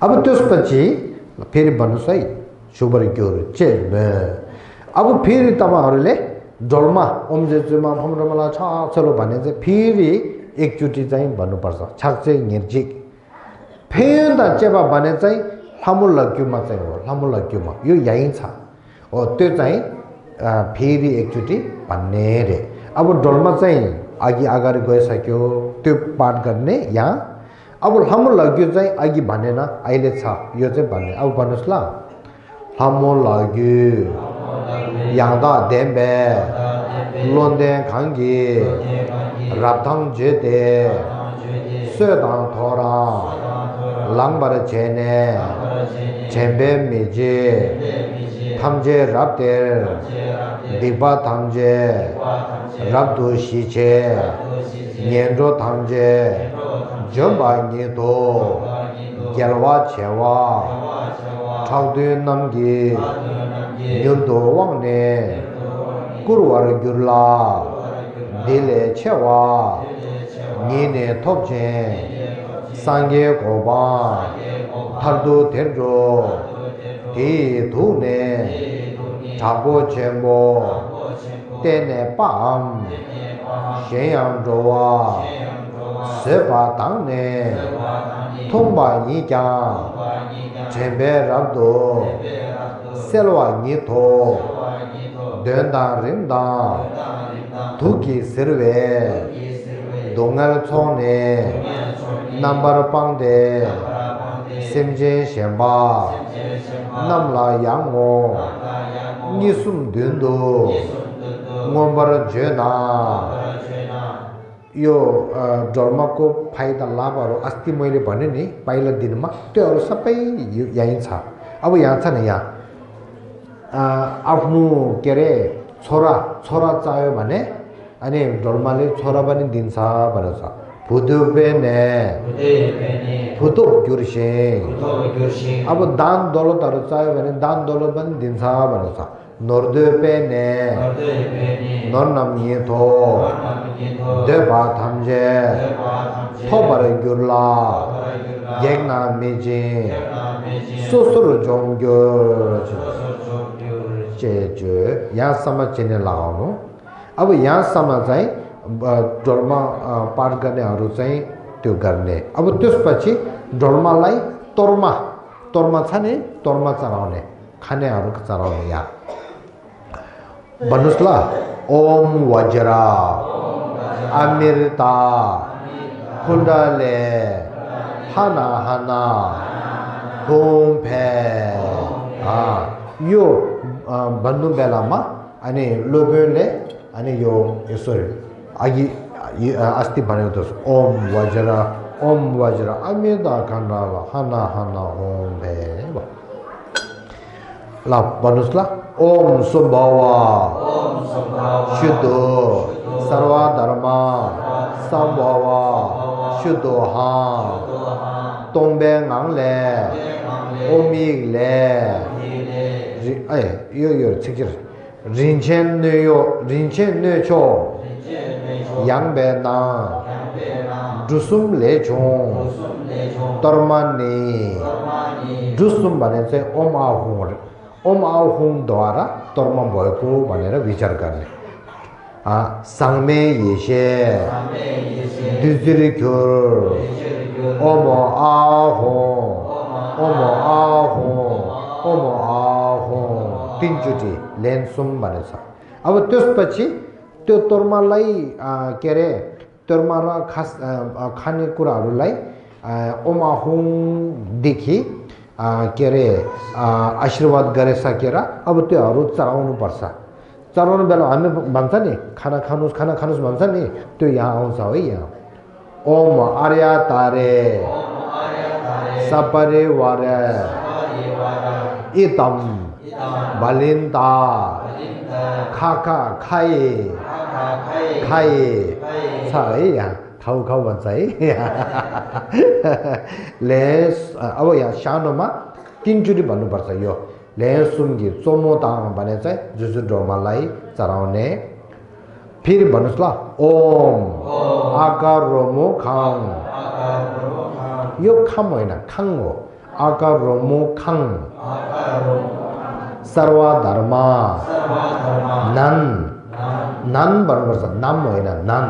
अब त्यसपछि फेरि भन्नुस् है सुबरग्यो चेमे अब फेरि तपाईहरुले ढोलमा ओमजेजुमा फमरमला छ चलो भने चाहिँ फेरि एकचोटी चाहिँ भन्नुपर्छ छाक्चे निर्जिक फेरि त चेबा भने चाहिँ लामुलग्युमा चाहिँ हो लामुलग्युमा यो यही छ हो त्यो चाहिँ फेरि एकचोटी भन्ने रे अब डोलमा चाहिँ अघि अगाडि गइसक्यो त्यो पाठ गर्ने यहाँ अब हाम्रो लाग्यो चाहिँ अघि भनेन अहिले छ यो चाहिँ भन्ने अब भन्नुहोस् ल हाम्रो लाग्यो याङदा देम्बे लोन्देन खाङ्गी राब्दाङ जेते सेदाङ थोरा लाङबार चेने चेम्बे मेजे थामजे राब्देर दिबा थामजे राब्दु शिचे 년조 탐제 점바니도 결과 제와 차우드 남기 년도 왕네 구르와르 귤라 딜레 체와 니네 톱제 상게 고바 타르도 데르조 디두네 자고 제모 때네 밤咸阳州啊，十八当年，通巴尼江，前边让多，塞罗尼托，đơn当人当，土基十位，东尔村内，number 帮的，深圳县吧，南拉阳我，你送đơn多，我把它接纳。यो जर्मको फाइदा लाभहरू अस्ति मैले भने नि पहिला दिनमा त्योहरू सबै यहीँ छ अब यहाँ छ नि यहाँ आफ्नो के अरे छोरा चाहियो भने अनि जर्मले छोरा पनि दिन्छ भनेर छ फुदुबेने फुदुब गुर्सिङ अब दान दौलतहरू चाहियो भने दान दौलत पनि दिन्छ भनेर छ नोर्दुपेने नोर्नामिएथो देबा थाम्जे थोबार गुर्ला गेगना मेजे सोसुर जोंग्योर चेजु यहाँ सम्म चिन्ने लगाउनु अब यहाँसम्म चाहिँ डोल्मा पाठ गर्नेहरू चाहिँ त्यो गर्ने अब त्यसपछि डोल्मालाई तोर्मा छ नि तोर्मा चढाउने खानेहरू चढाउने यहाँ भन्नुहोस् ल ओम वज्रा अमृता कुण्डले हना हना होमफे यो भन्नु बेलामा अनि लोभेले अनि यो यसरी अघि अस्ति भनेको छ ओम वज्रा अमृता कुण्डले हना हना होमफे ल भन्नुहोस् ल ओम सुभवा शुद्ध सर्वधर्मा संभवा शुद्ध तोंबे ngangle ओमिगले यो छिक्छ रिन्छेन नेचो याङबे ना दुसुम लेचो तर्मानी दुसुम भने चाहिँ ओम आहुङद्वारा तर्म भएको भनेर विचार गर्ने सांमे येशे दुजिरिक्योर ओम आहुङ तीनचोटि लेन्सुम भनेछ अब त्यसपछि त्यो तर्मलाई के अरे तर्म र खास खानेकुराहरूलाई ओम आहुङदेखि के अरे आशीर्वाद गरिसकेर अब त्योहरू चढाउनु बेला हामी भन्छ नि खाना खानुस् भन्छ नि त्यो यहाँ आउँछ है यहाँ ओम आर्या तारे सपरिवार इतम बलिन्ता खाका खाए छ है यहाँ खाउ भन्छ है लेस अब यहाँ सानोमा तीनचोटि भन्नुपर्छ यो लेसुङ्गी चोमोताङ भने चाहिँ जुजु डोमालाई चढाउने फेरि भन्नुहोस् ल ओम आकार रोमो खाङ यो खाम होइन खाङ हो आकार रोमो खाङ सर्वधर्मा नन भन्नुपर्छ नाम होइन नन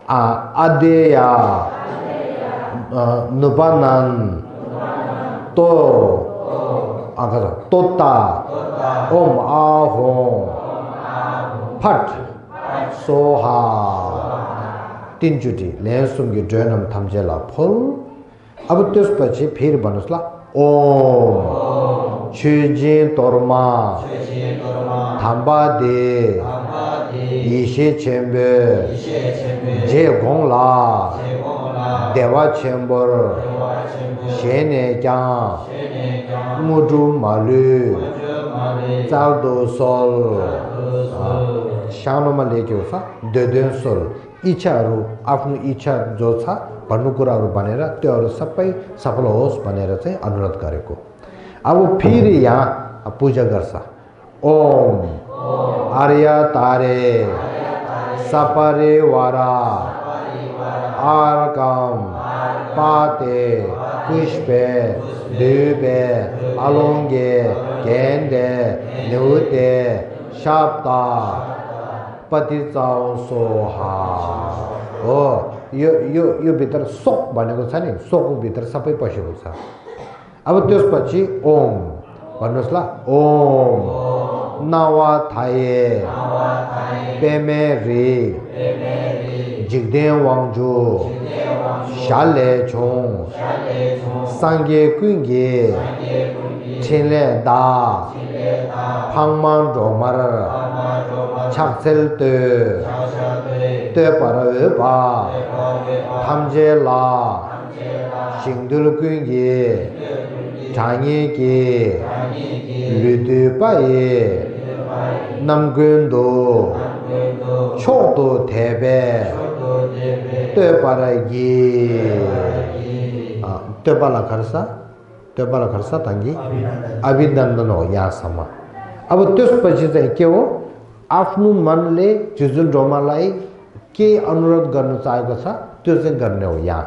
आदेया नुपानन तो तोता ओम आहो फट सोहा तीनचोटि लेसुमको ड्रेनम थम्जेला फुल अब त्यसपछि फेरि भन्नुहोस् ल ओम छुजी तोरमा थाम्बा दे इसे छेम्बे जे गोंगला देवा छेम्बर शेने क्या मुडु मालु चालदो सोल सानोमा लेख्यो छ देदेन सोल इच्छाहरू आफ्नो इच्छा जो छ भन्नु कुराहरू भनेर त्योहरू सबै सफल होस् भनेर चाहिँ अनुरोध गरेको अब फेरि यहाँ पूजा गर्छ ओम आर्य तारे सपरे वारा आर्कम पाते पुष्पे द्वीपे अलोंगे गेंदे न्यूते शाप्ता पतिचाउ सोहा हो यो भित्र सोक भनेको छ नि सोकको भित्र सबै पसेको छ अब त्यसपछि ओम भन्नुहोस् ल ओम नवा थाए पेमे रे जिग्दे वाङजु शाले छोङ सांगे कुंगे छिले दा फाङमान रोमर छाक्सेल ते परबा थामजे ला सिंदुल कुंगे थांगे के लुदु पाए नमगुंदो छोटो थेबे ते परगी तेपाला खर्सा तंगी अभिनन्दन हो यहाँसम्म अब त्यसपछि चाहिँ के हो आफ्नो मनले जुजुल ड्रोमालाई के अनुरोध गर्न चाहेको छ त्यो चाहिँ गर्ने हो यहाँ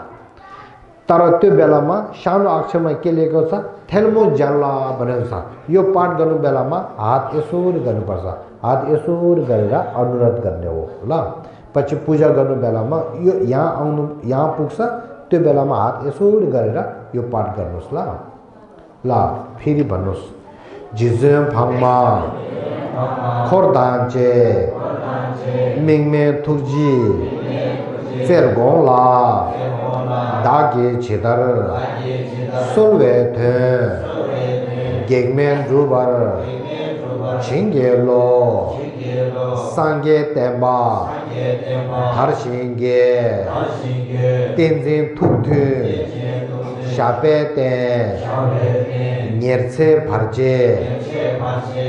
तर त्यो बेलामा सानो अक्षरमा के लेखेको छ थेल्मो ज्याला भनेको छ यो पाठ गर्नु बेलामा हात यसोरी गर्नुपर्छ हात यसोरी गरेर अनुरोध गर्ने हो ल पछि पूजा गर्नु बेलामा यो यहाँ पुग्छ त्यो बेलामा हात यसोरी गरेर यो पाठ गर्नुहोस् ल फेरि भन्नुहोस् जिजम फाङमा खोरदान्चे मिङमे थुक्जी फेरगोङला दागे छिदर सोलवे थे गेगमेन रुबर छिंगे लो सांगे तेंबा थरशिंगे तेंजिन थुक्थु शापे ते निरसे भरजे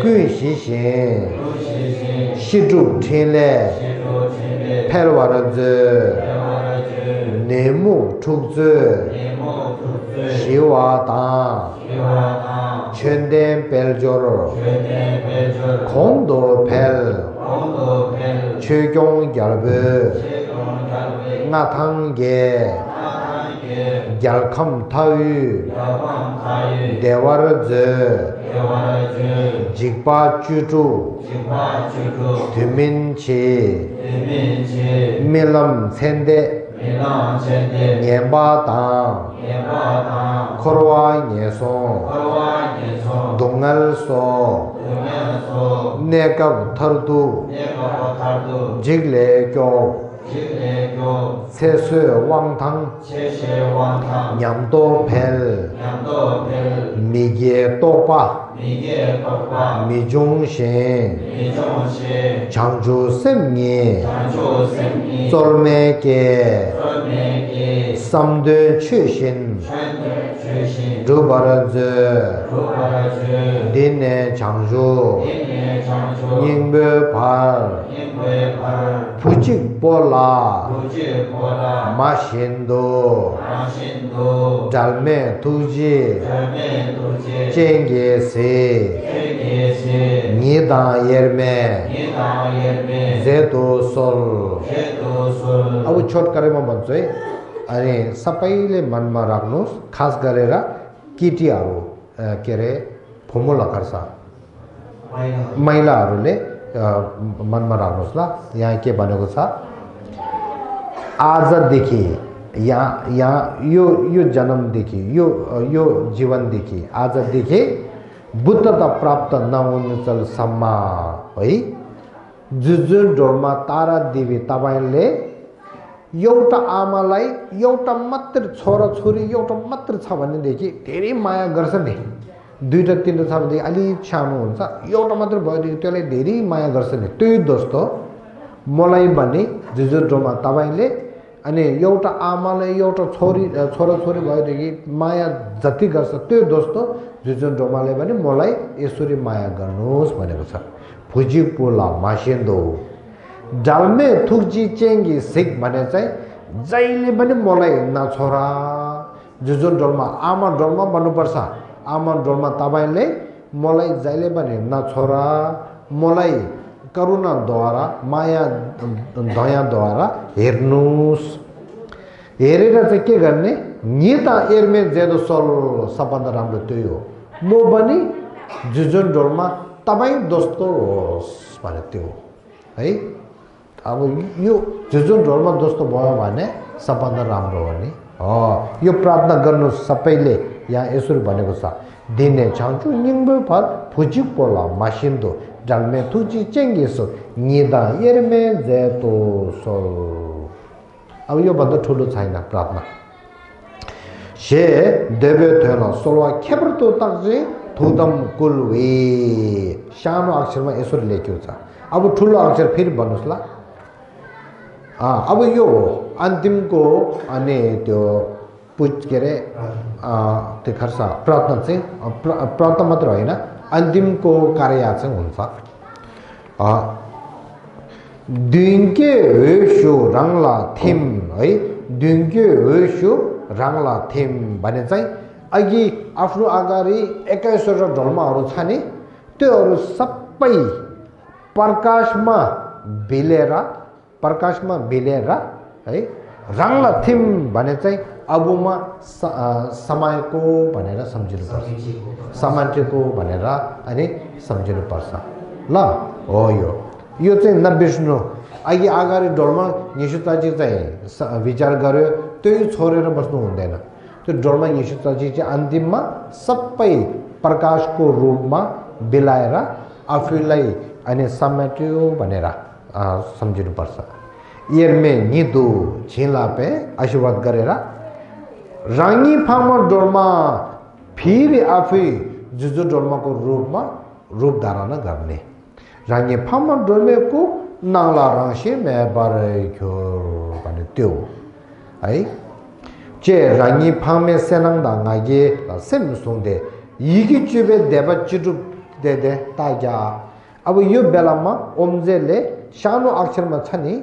कुई शिशिन शिजु ठेले फेरवारज नेमु ठुक्जु शिवाता चंदेन पेलजोर खोंदो पेल 최경 결부 나탕게 결컴 타위 대와르즈 직바 주주 드민치 밀럼 샌데 녀바당 코로와 녀송 동알소 내가 터도 직레교 세수 왕탕 냠도 벨 미게 또빠 미종신 장주 셈니 쫄매게 삼대 출신 루바르즈 디네 장주 닝베발 부직보라 마신도 달메 두지 쟁게세 니다 예르메 제도솔 अब छोटकरीमा भन्छु है अनि सबैले मनमा राख्नुहोस् खास गरेर केटीहरू के रे फर्मुला गर्छ महिलाहरूले मनमा राख्नुहोस् ल यहाँ के भनेको छ आजदेखि यहाँ यो जन्मदेखि यो जीवनदेखि आजदेखि बुद्धता प्राप्त नहुनुन्जेलसम्म है जुजुन ढोलमा तारा देवी तपाईँले एउटा आमालाई एउटा मात्र छोरा छोरी एउटा मात्र छ भनेदेखि धेरै माया गर्छ नि दुईटा तीनटा छ भनेदेखि अलिक सानो हुन्छ एउटा मात्र भएदेखि त्यसलाई धेरै माया गर्छ नि त्यही दोस्तो मलाई भने जुजुन ढोलमा तपाईँले अनि एउटा आमालाई एउटा छोरा छोरी भएदेखि माया जति गर्छ त्यो दोस्तो जुजुन ढोलमाले भने मलाई यसरी माया गर्नुहोस् भनेको छ फुजी पोला मासेन्दो डाल्मे थुक्जी चेङ्गी सिक भने चाहिँ जहिले पनि मलाई नछोरा जुजुन ढोलमा आमा ढोलमा भन्नुपर्छ आमा ढोलमा तपाईँले मलाई जहिले पनि नछोरा मलाई करुणाद्वारा माया दयाद्वारा हेर्नुहोस् हेरेर चाहिँ के गर्ने नि त एरमे जेदो सोल सबभन्दा राम्रो त्यही हो म पनि जुजुन ढोलमा तपाईँ दोस्तो होस् भने त्यो है अब यो जुजुन ढोलमा दोस्तो भयो भने सबभन्दा राम्रो हो नि यो प्रार्थना गर्नु सबैले यहाँ यसरी भनेको छ दिने चाहन्छु निङ्बो फर फुजी पोला मासिन्दो डाल्मे थुजी चेङ्गेसो निदा एरमे जेतो सोल अब यो भन्दा ठुलो छैन प्रार्थना शे देवे थेन सोलवा खेब्रतो तक्जे थुदम कुलवे सानो अक्षरमा यसरी लेख्यो छ अब ठुलो अक्षर फेरि भन्नुहोस् ल अब यो अन्तिमको अनि त्यो के अरे त्यो खर्च प्रार्थना चाहिँ प्रार्थना मात्र होइन अन्तिमको कार्य चाहिँ हुन्छ दुइङ्के वेसु रङला थिम है दुइङ्के वेसु रङला थिम भने चाहिँ अघि आफ्नो अगाडि 21वटा ढोलमाहरू छ नि त्योहरू सबै प्रकाशमा भिलेर है रङला थिम भने चाहिँ अबुमा समाएको भनेर सम्झिनुपर्छ समाटेको भनेर अनि सम्झिनुपर्छ ल हो यो चाहिँ नबिर्स्नु अघि अगाडि ढोलमा निशुताजी चाहिँ विचार गर्यो त्यही छोडेर बस्नु हुँदैन त्यो ढोलमा निशुताजी चाहिँ अन्तिममा सबै प्रकाशको रूपमा बिलाएर आफूलाई अनि समेट्यो भनेर सम्झिनुपर्छ एरमे निदो झिलापे आशीर्वाद गरेर राङ्गी फामा ढोलमा फेरि आफै जुजु ढोलमाको रूपमा रूप धारण गर्ने राङ्गी फामा ढोलमेको नाङ्ला राङ्से मे बरेख्यो भने त्यो है चे राङ्गी फामे सेनाङ दाङ्गागे सेम सुङदे यिगी चुबे देवा चिटु दे ताजा अब यो बेलामा ओम्जेले सानो अक्षरमा छ नि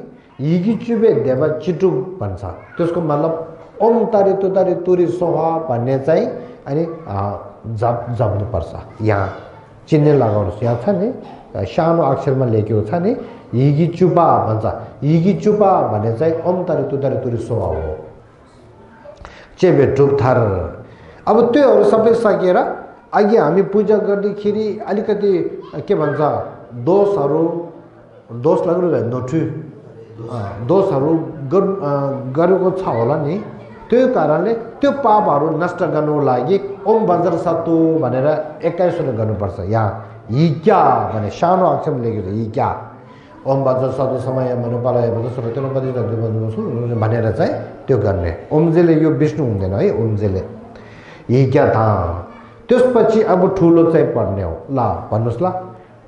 यिगी चुबे देवा चिटु भन्छ त्यसको मतलब ओम तारी तुतारी तुरी सोहा भन्ने चाहिँ अनि जप्नुपर्छ यहाँ चिन्ह लगाउनुहोस् यहाँ छ नि सानो अक्षरमा लेखेको छ नि यिगी चुपा भन्छ यिगी चुपा भने चाहिँ ओम तारी तुतारी तुरी सोहा हो चेबे टुपथार अब त्योहरू सबै सकेर अघि हामी पूजा गर्दाखेरि अलिकति के भन्छ दोष लाग्नु नठु दोषहरू गरेको छ होला नि त्यो कारणले त्यो पापहरू नष्ट गर्नुको लागि ओम वज्र सत्तु भनेर 21 गर्नुपर्छ यहाँ यिज्ञा भने सानो अक्षरमा लेखेको छ यिज्ञा ओम वज्र सत्तु समय मनु पालय भन्छ श्रोतेनपति भनेर चाहिँ त्यो गर्ने ओमजेले यो बिर्स्नु हुँदैन है ओमजेले यिज्ञा था त्यसपछि अब ठुलो चाहिँ पढ्ने हो ल भन्नुहोस् ल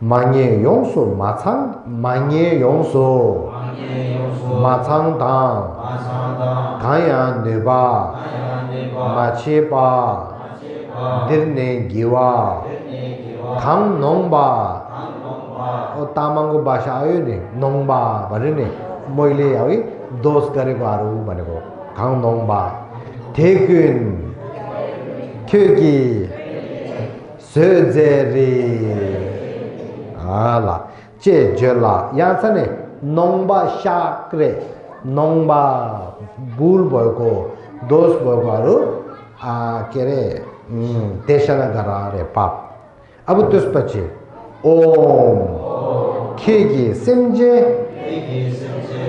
माङे योङसो माछाङ माङे योङसो माछाङ दाङ खाया नेबा माछेपा दिर्ने गिवा खाङ नोङबा तामाङको भाषा आयो नि नोङबा भन्यो नि मैले है दोष गरेकोहरू भनेको खाङ नोङबा थेकुन ख्युकी सेजेरी हाला चे जेला यहाँ छ नि नोङबा साक्रे नोङबा भुल भएको दोष भएकोहरू के अरे देशना गर अरे पाप अब त्यसपछि ओम खेगी सिम्जे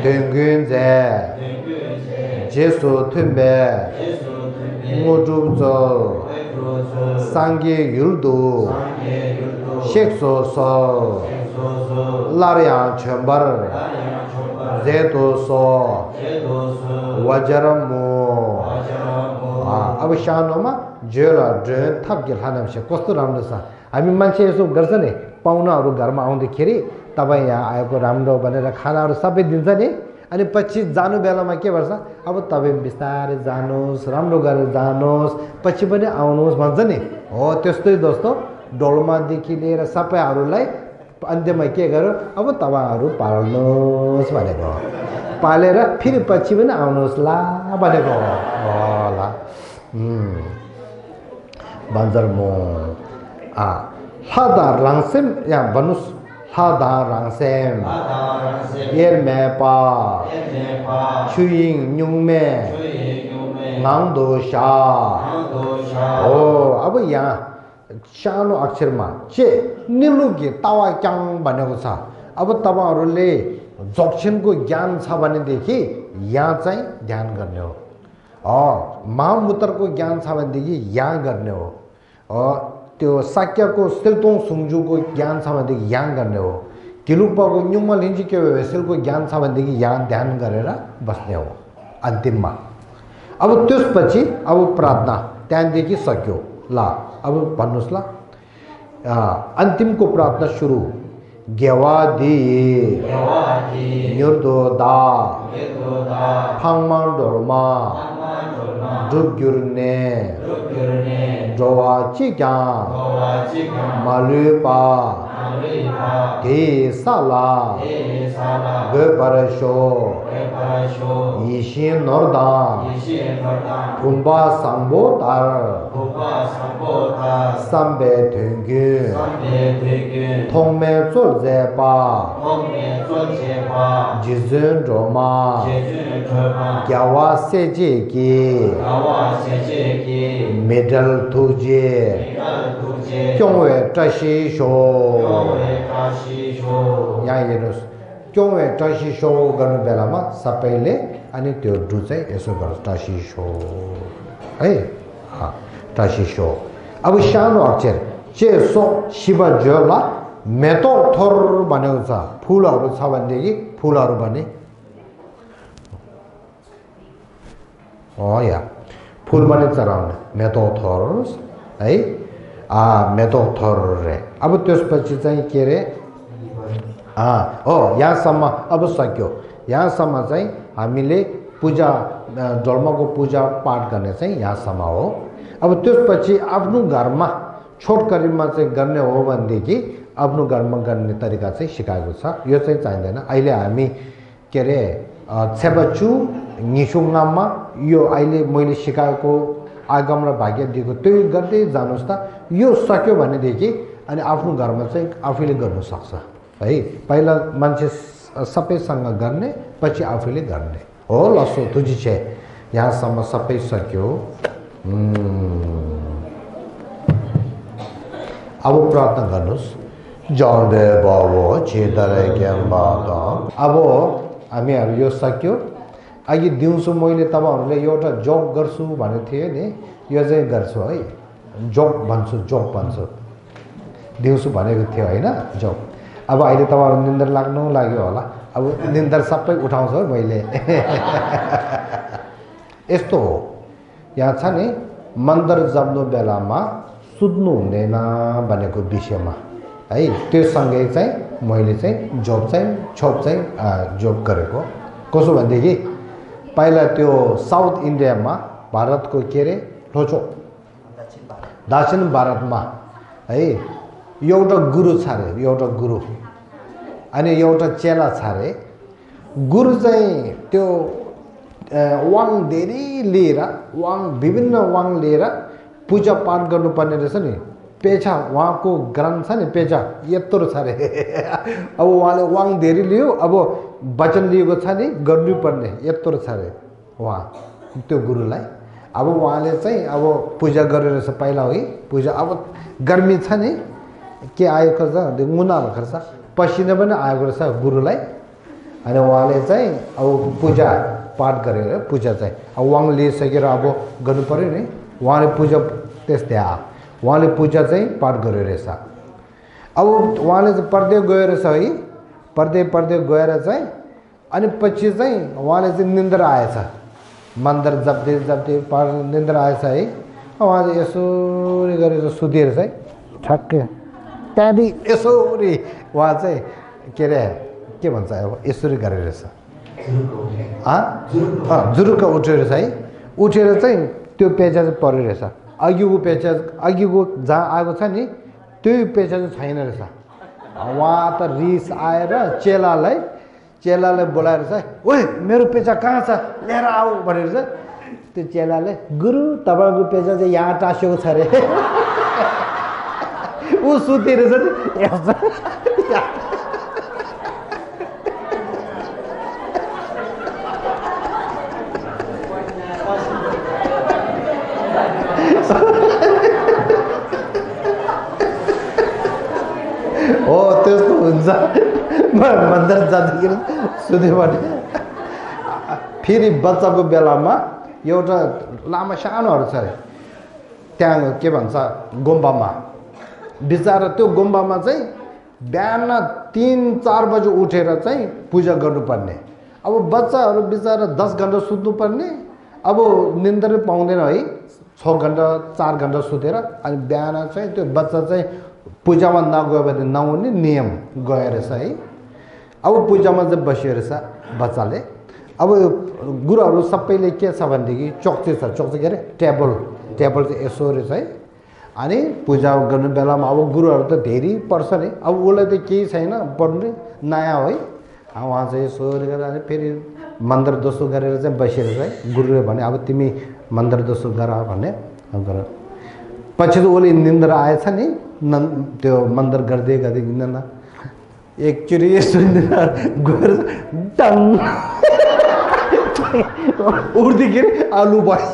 ढुङ्गुन्जे जेसो थुम्बे मोटुब्जो सांगे युल्दो Shekso so Laryang Chembar Zeto so Wajaramu अब सानोमा जेला ड्रेन थप गेल हानमसे कस्तो राम्रो छ हामी मान्छे यसो गर्छ नि पाहुनाहरू घरमा आउँदाखेरि तपाईँ यहाँ आएको राम्रो भनेर खानाहरू सबै दिन्छ नि अनि पछि जानु बेलामा के भन्छ अब तपाईँ बिस्तारै जानुहोस् राम्रो गरेर जानुहोस् पछि पनि आउनुहोस् भन्छ नि हो त्यस्तै जस्तो डोल्मादेखि लिएर सबैहरूलाई अन्त्यमा के गर्यो अब तपाईँहरू पाल्नुहोस् भनेको पालेर फेरि पछि पनि आउनुहोस् ला भनेको होला Banjarmo Hada Rangsem ya Banus Hada Rangsem Yer Mepa Chuying Nyungme Nangdo Sha Oh Abu ya Shano Akshirma Che Nilugi Tawa Kyang Banego Sa Abu Taba Rule Jokshin ko Gyan Sa Banedeki Ya Chai Dhyan Garne ho महामूत्रको ज्ञान छ भनेदेखि यहाँ गर्ने हो त्यो साक्यको सिल्तोङ सुङजुको ज्ञान छ भनेदेखि यहाँ गर्ने हो किलुपाको न्युमल हिन्जी के भेसेलको ज्ञान छ भनेदेखि यहाँ ध्यान गरेर बस्ने हो अन्तिममा अब त्यसपछि अब प्रार्थना त्यहाँदेखि सक्यो ल अब भन्नुस् ल अन्तिमको प्रार्थना सुरु गेवादी निर्दोदा फाङमाङ डोरमा Dugyurne Jowa Chikyang Malupa Ge Sala Goparasho Yishin Nordan Tumba Sambotar Sambe Tungun Tongme Zolzepa Jizun Roma Gyawa Seji Ki Medal Tuje Kyongwe Tashi Sho Yang Yenus Kyongwe Tashi Sho Ganu Belama Sapele Ani Teo Duze Eso Gar Tashi Sho Tashi Sho Abu Shano Akcher Che So Shiba Jola Meto Thor Baneuza Pularu Savandegi Pularu Bani Oh ya फूल बने चराउने मेथोथोरस है मेथोथोर रे अब त्यसपछि चाहिँ के रे यहाँसम्म अब सक्यो यहाँसम्म चाहिँ हामीले पूजा डोल्माको पूजा पाठ गर्ने चाहिँ यहाँसम्म हो अब त्यसपछि आफ्नो घरमा छोटकरीमा चाहिँ गर्ने हो भनेदेखि आफ्नो घरमा गर्ने तरिका चाहिँ सिकाएको छ यो चाहिँ चाहिँदैन अहिले हामी के रे छेबचु निशुङमा यो अहिले मैले सिकाएको आगम र भाग्य दिएको त्यही गर्दै जानुस् त यो सक्यो भनेदेखि अनि आफ्नो घरमा चाहिँ आफैले गर्न सक्छ है पहिला मान्छे सबैसँग गर्ने पछि आफैले गर्ने हो लसो तुझी छे यहाँसम्म सबै सक्यो अब प्रार्थना गर्नुस् जौन्दे बाबु चेतरे ज्ञानबाट अब हामीहरू यो सक्यो अघि दिउँसो मैले तपाईहरुले एउटा जोक गर्छु भनेको थिएँ नि यो चाहिँ गर्छु है जोक भन्छु दिउँसो भनेको थियो हैन जोक अब अहिले तपाईहरु निन्द्र लाग्नु लाग्यो होला अब निन्द्र सबै उठाउँछ मैले यस्तो हो यहाँ छ नि मन्दिर जप्नु बेलामा सुत्नु हुँदैन भनेको विषयमा है त्यो सँगै चाहिँ मैले चाहिँ जोक चाहिँ जोक गरेको कसो भनेदेखि पहिला त्यो साउथ इन्डियामा भारतको के रे ठोचो दक्षिण भारतमा है एउटा गुरु छ रे एउटा गुरु अनि एउटा चेला छ रे गुरु चाहिँ त्यो वाङ धेरै लिएर विभिन्न वाङ लिएर पूजा पाठ गर्नुपर्ने रहेछ नि पेचा उहाँको ग्रन्थ छ नि पेचा यत्रो छ रे अब उहाँले वाङ धेरै लियो अब वचन लिएको छ नि गर्नुपर्ने यत्रो छ रे उहाँ त्यो गुरुलाई अब उहाँले चाहिँ अब पूजा गरेर रहेछ पहिला है पूजा अब गर्मी छ नि के आएको छ मुनाल खर्च पसिना पनि आएको रहेछ गुरुलाई अनि उहाँले चाहिँ अब पूजा पाठ गरेर पूजा चाहिँ अब वाङ लिइसकेर अब गर्नु पर्यो नि उहाँले पूजा त्यस्तै उहाँले पूजा चाहिँ पाठ गरेर रहेछ अब उहाँले चाहिँ पढ्दै गयो रहेछ है, पढ्दै गएर चाहिँ अनि पछि चाहिँ उहाँले चाहिँ निन्द्रा आएछ, मन्दिर जप्दै निन्द्रा आएछ है। उहाँ चाहिँ यसरी गरेर सुतेर चाहिँ ठ्याक्कै त्यहाँदेखि यसरी उहाँ चाहिँ के अरे के भन्छ अब यसरी गरेर रहेछ, जुरुक्क उठेर रहेछ है। उठेर चाहिँ त्यो पेचा चाहिँ परेको रहेछ, अघिको पेचा अघिको जहाँ आएको छ नि त्यो पेचा चाहिँ छैन रहेछ। उहाँ त रिस आएर चेलालाई बोलाएर चाहिँ ओए मेरो पेचा कहाँ छ लिएर आऊ भनेर चाहिँ त्यो चेलाले गुरु तपाईँको पेचा चाहिँ यहाँ टाँसिएको छ अरे। ऊ सुतेर चाहिँ हो त्यस्तो हुन्छ। मन्दिर जाँदाखेरि सुत्यो भने फेरि बच्चाको बेलामा एउटा लामा सानोहरू छ अरे त्यहाँ के भन्छ गुम्बामा, बिचरा त्यो गुम्बामा चाहिँ बिहान 3-4 बजे उठेर चाहिँ पूजा गर्नुपर्ने। अब बच्चाहरू बिचरा 10 घन्टा सुत्नुपर्ने, अब निन्द्रै पाउँदैन है, 6 घन्टा 4 घन्टा सुतेर अनि बिहान चाहिँ त्यो बच्चा चाहिँ पूजामा नगयो भने नहुने नियम गयो रहेछ है। अब पूजामा चाहिँ बस्यो रहेछ बच्चाले। अब गुरुहरू सबैले के छ भनेदेखि चोक्चे छ, चोक्चे के अरे टेबल चाहिँ यसो रहेछ है। अनि पूजा गर्ने बेलामा अब गुरुहरू त धेरै पर्छ नि, अब उसलाई त केही छैन पढ्ने नयाँ है। उहाँ चाहिँ यसो गरेर अनि फेरि मन्दिर दोस्रो गरेर चाहिँ बसिरहेछ है। गुरुले भने अब तिमी मन्दिर दोस्रो गर भन्ने गर। पछि त उसले निन्द्रा आएछ नि, त्यो मन्दिर गर्दै निन्द्रा एकचोटि यसो निन्द्रा गएर डङ उठ्दाखेरि आलु भयो।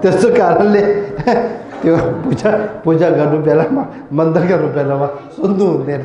त्यस्तो कारणले त्यो पूजा गर्नु बेलामा मन्दिर गर्नु बेलामा सुन्नु हुँदैन।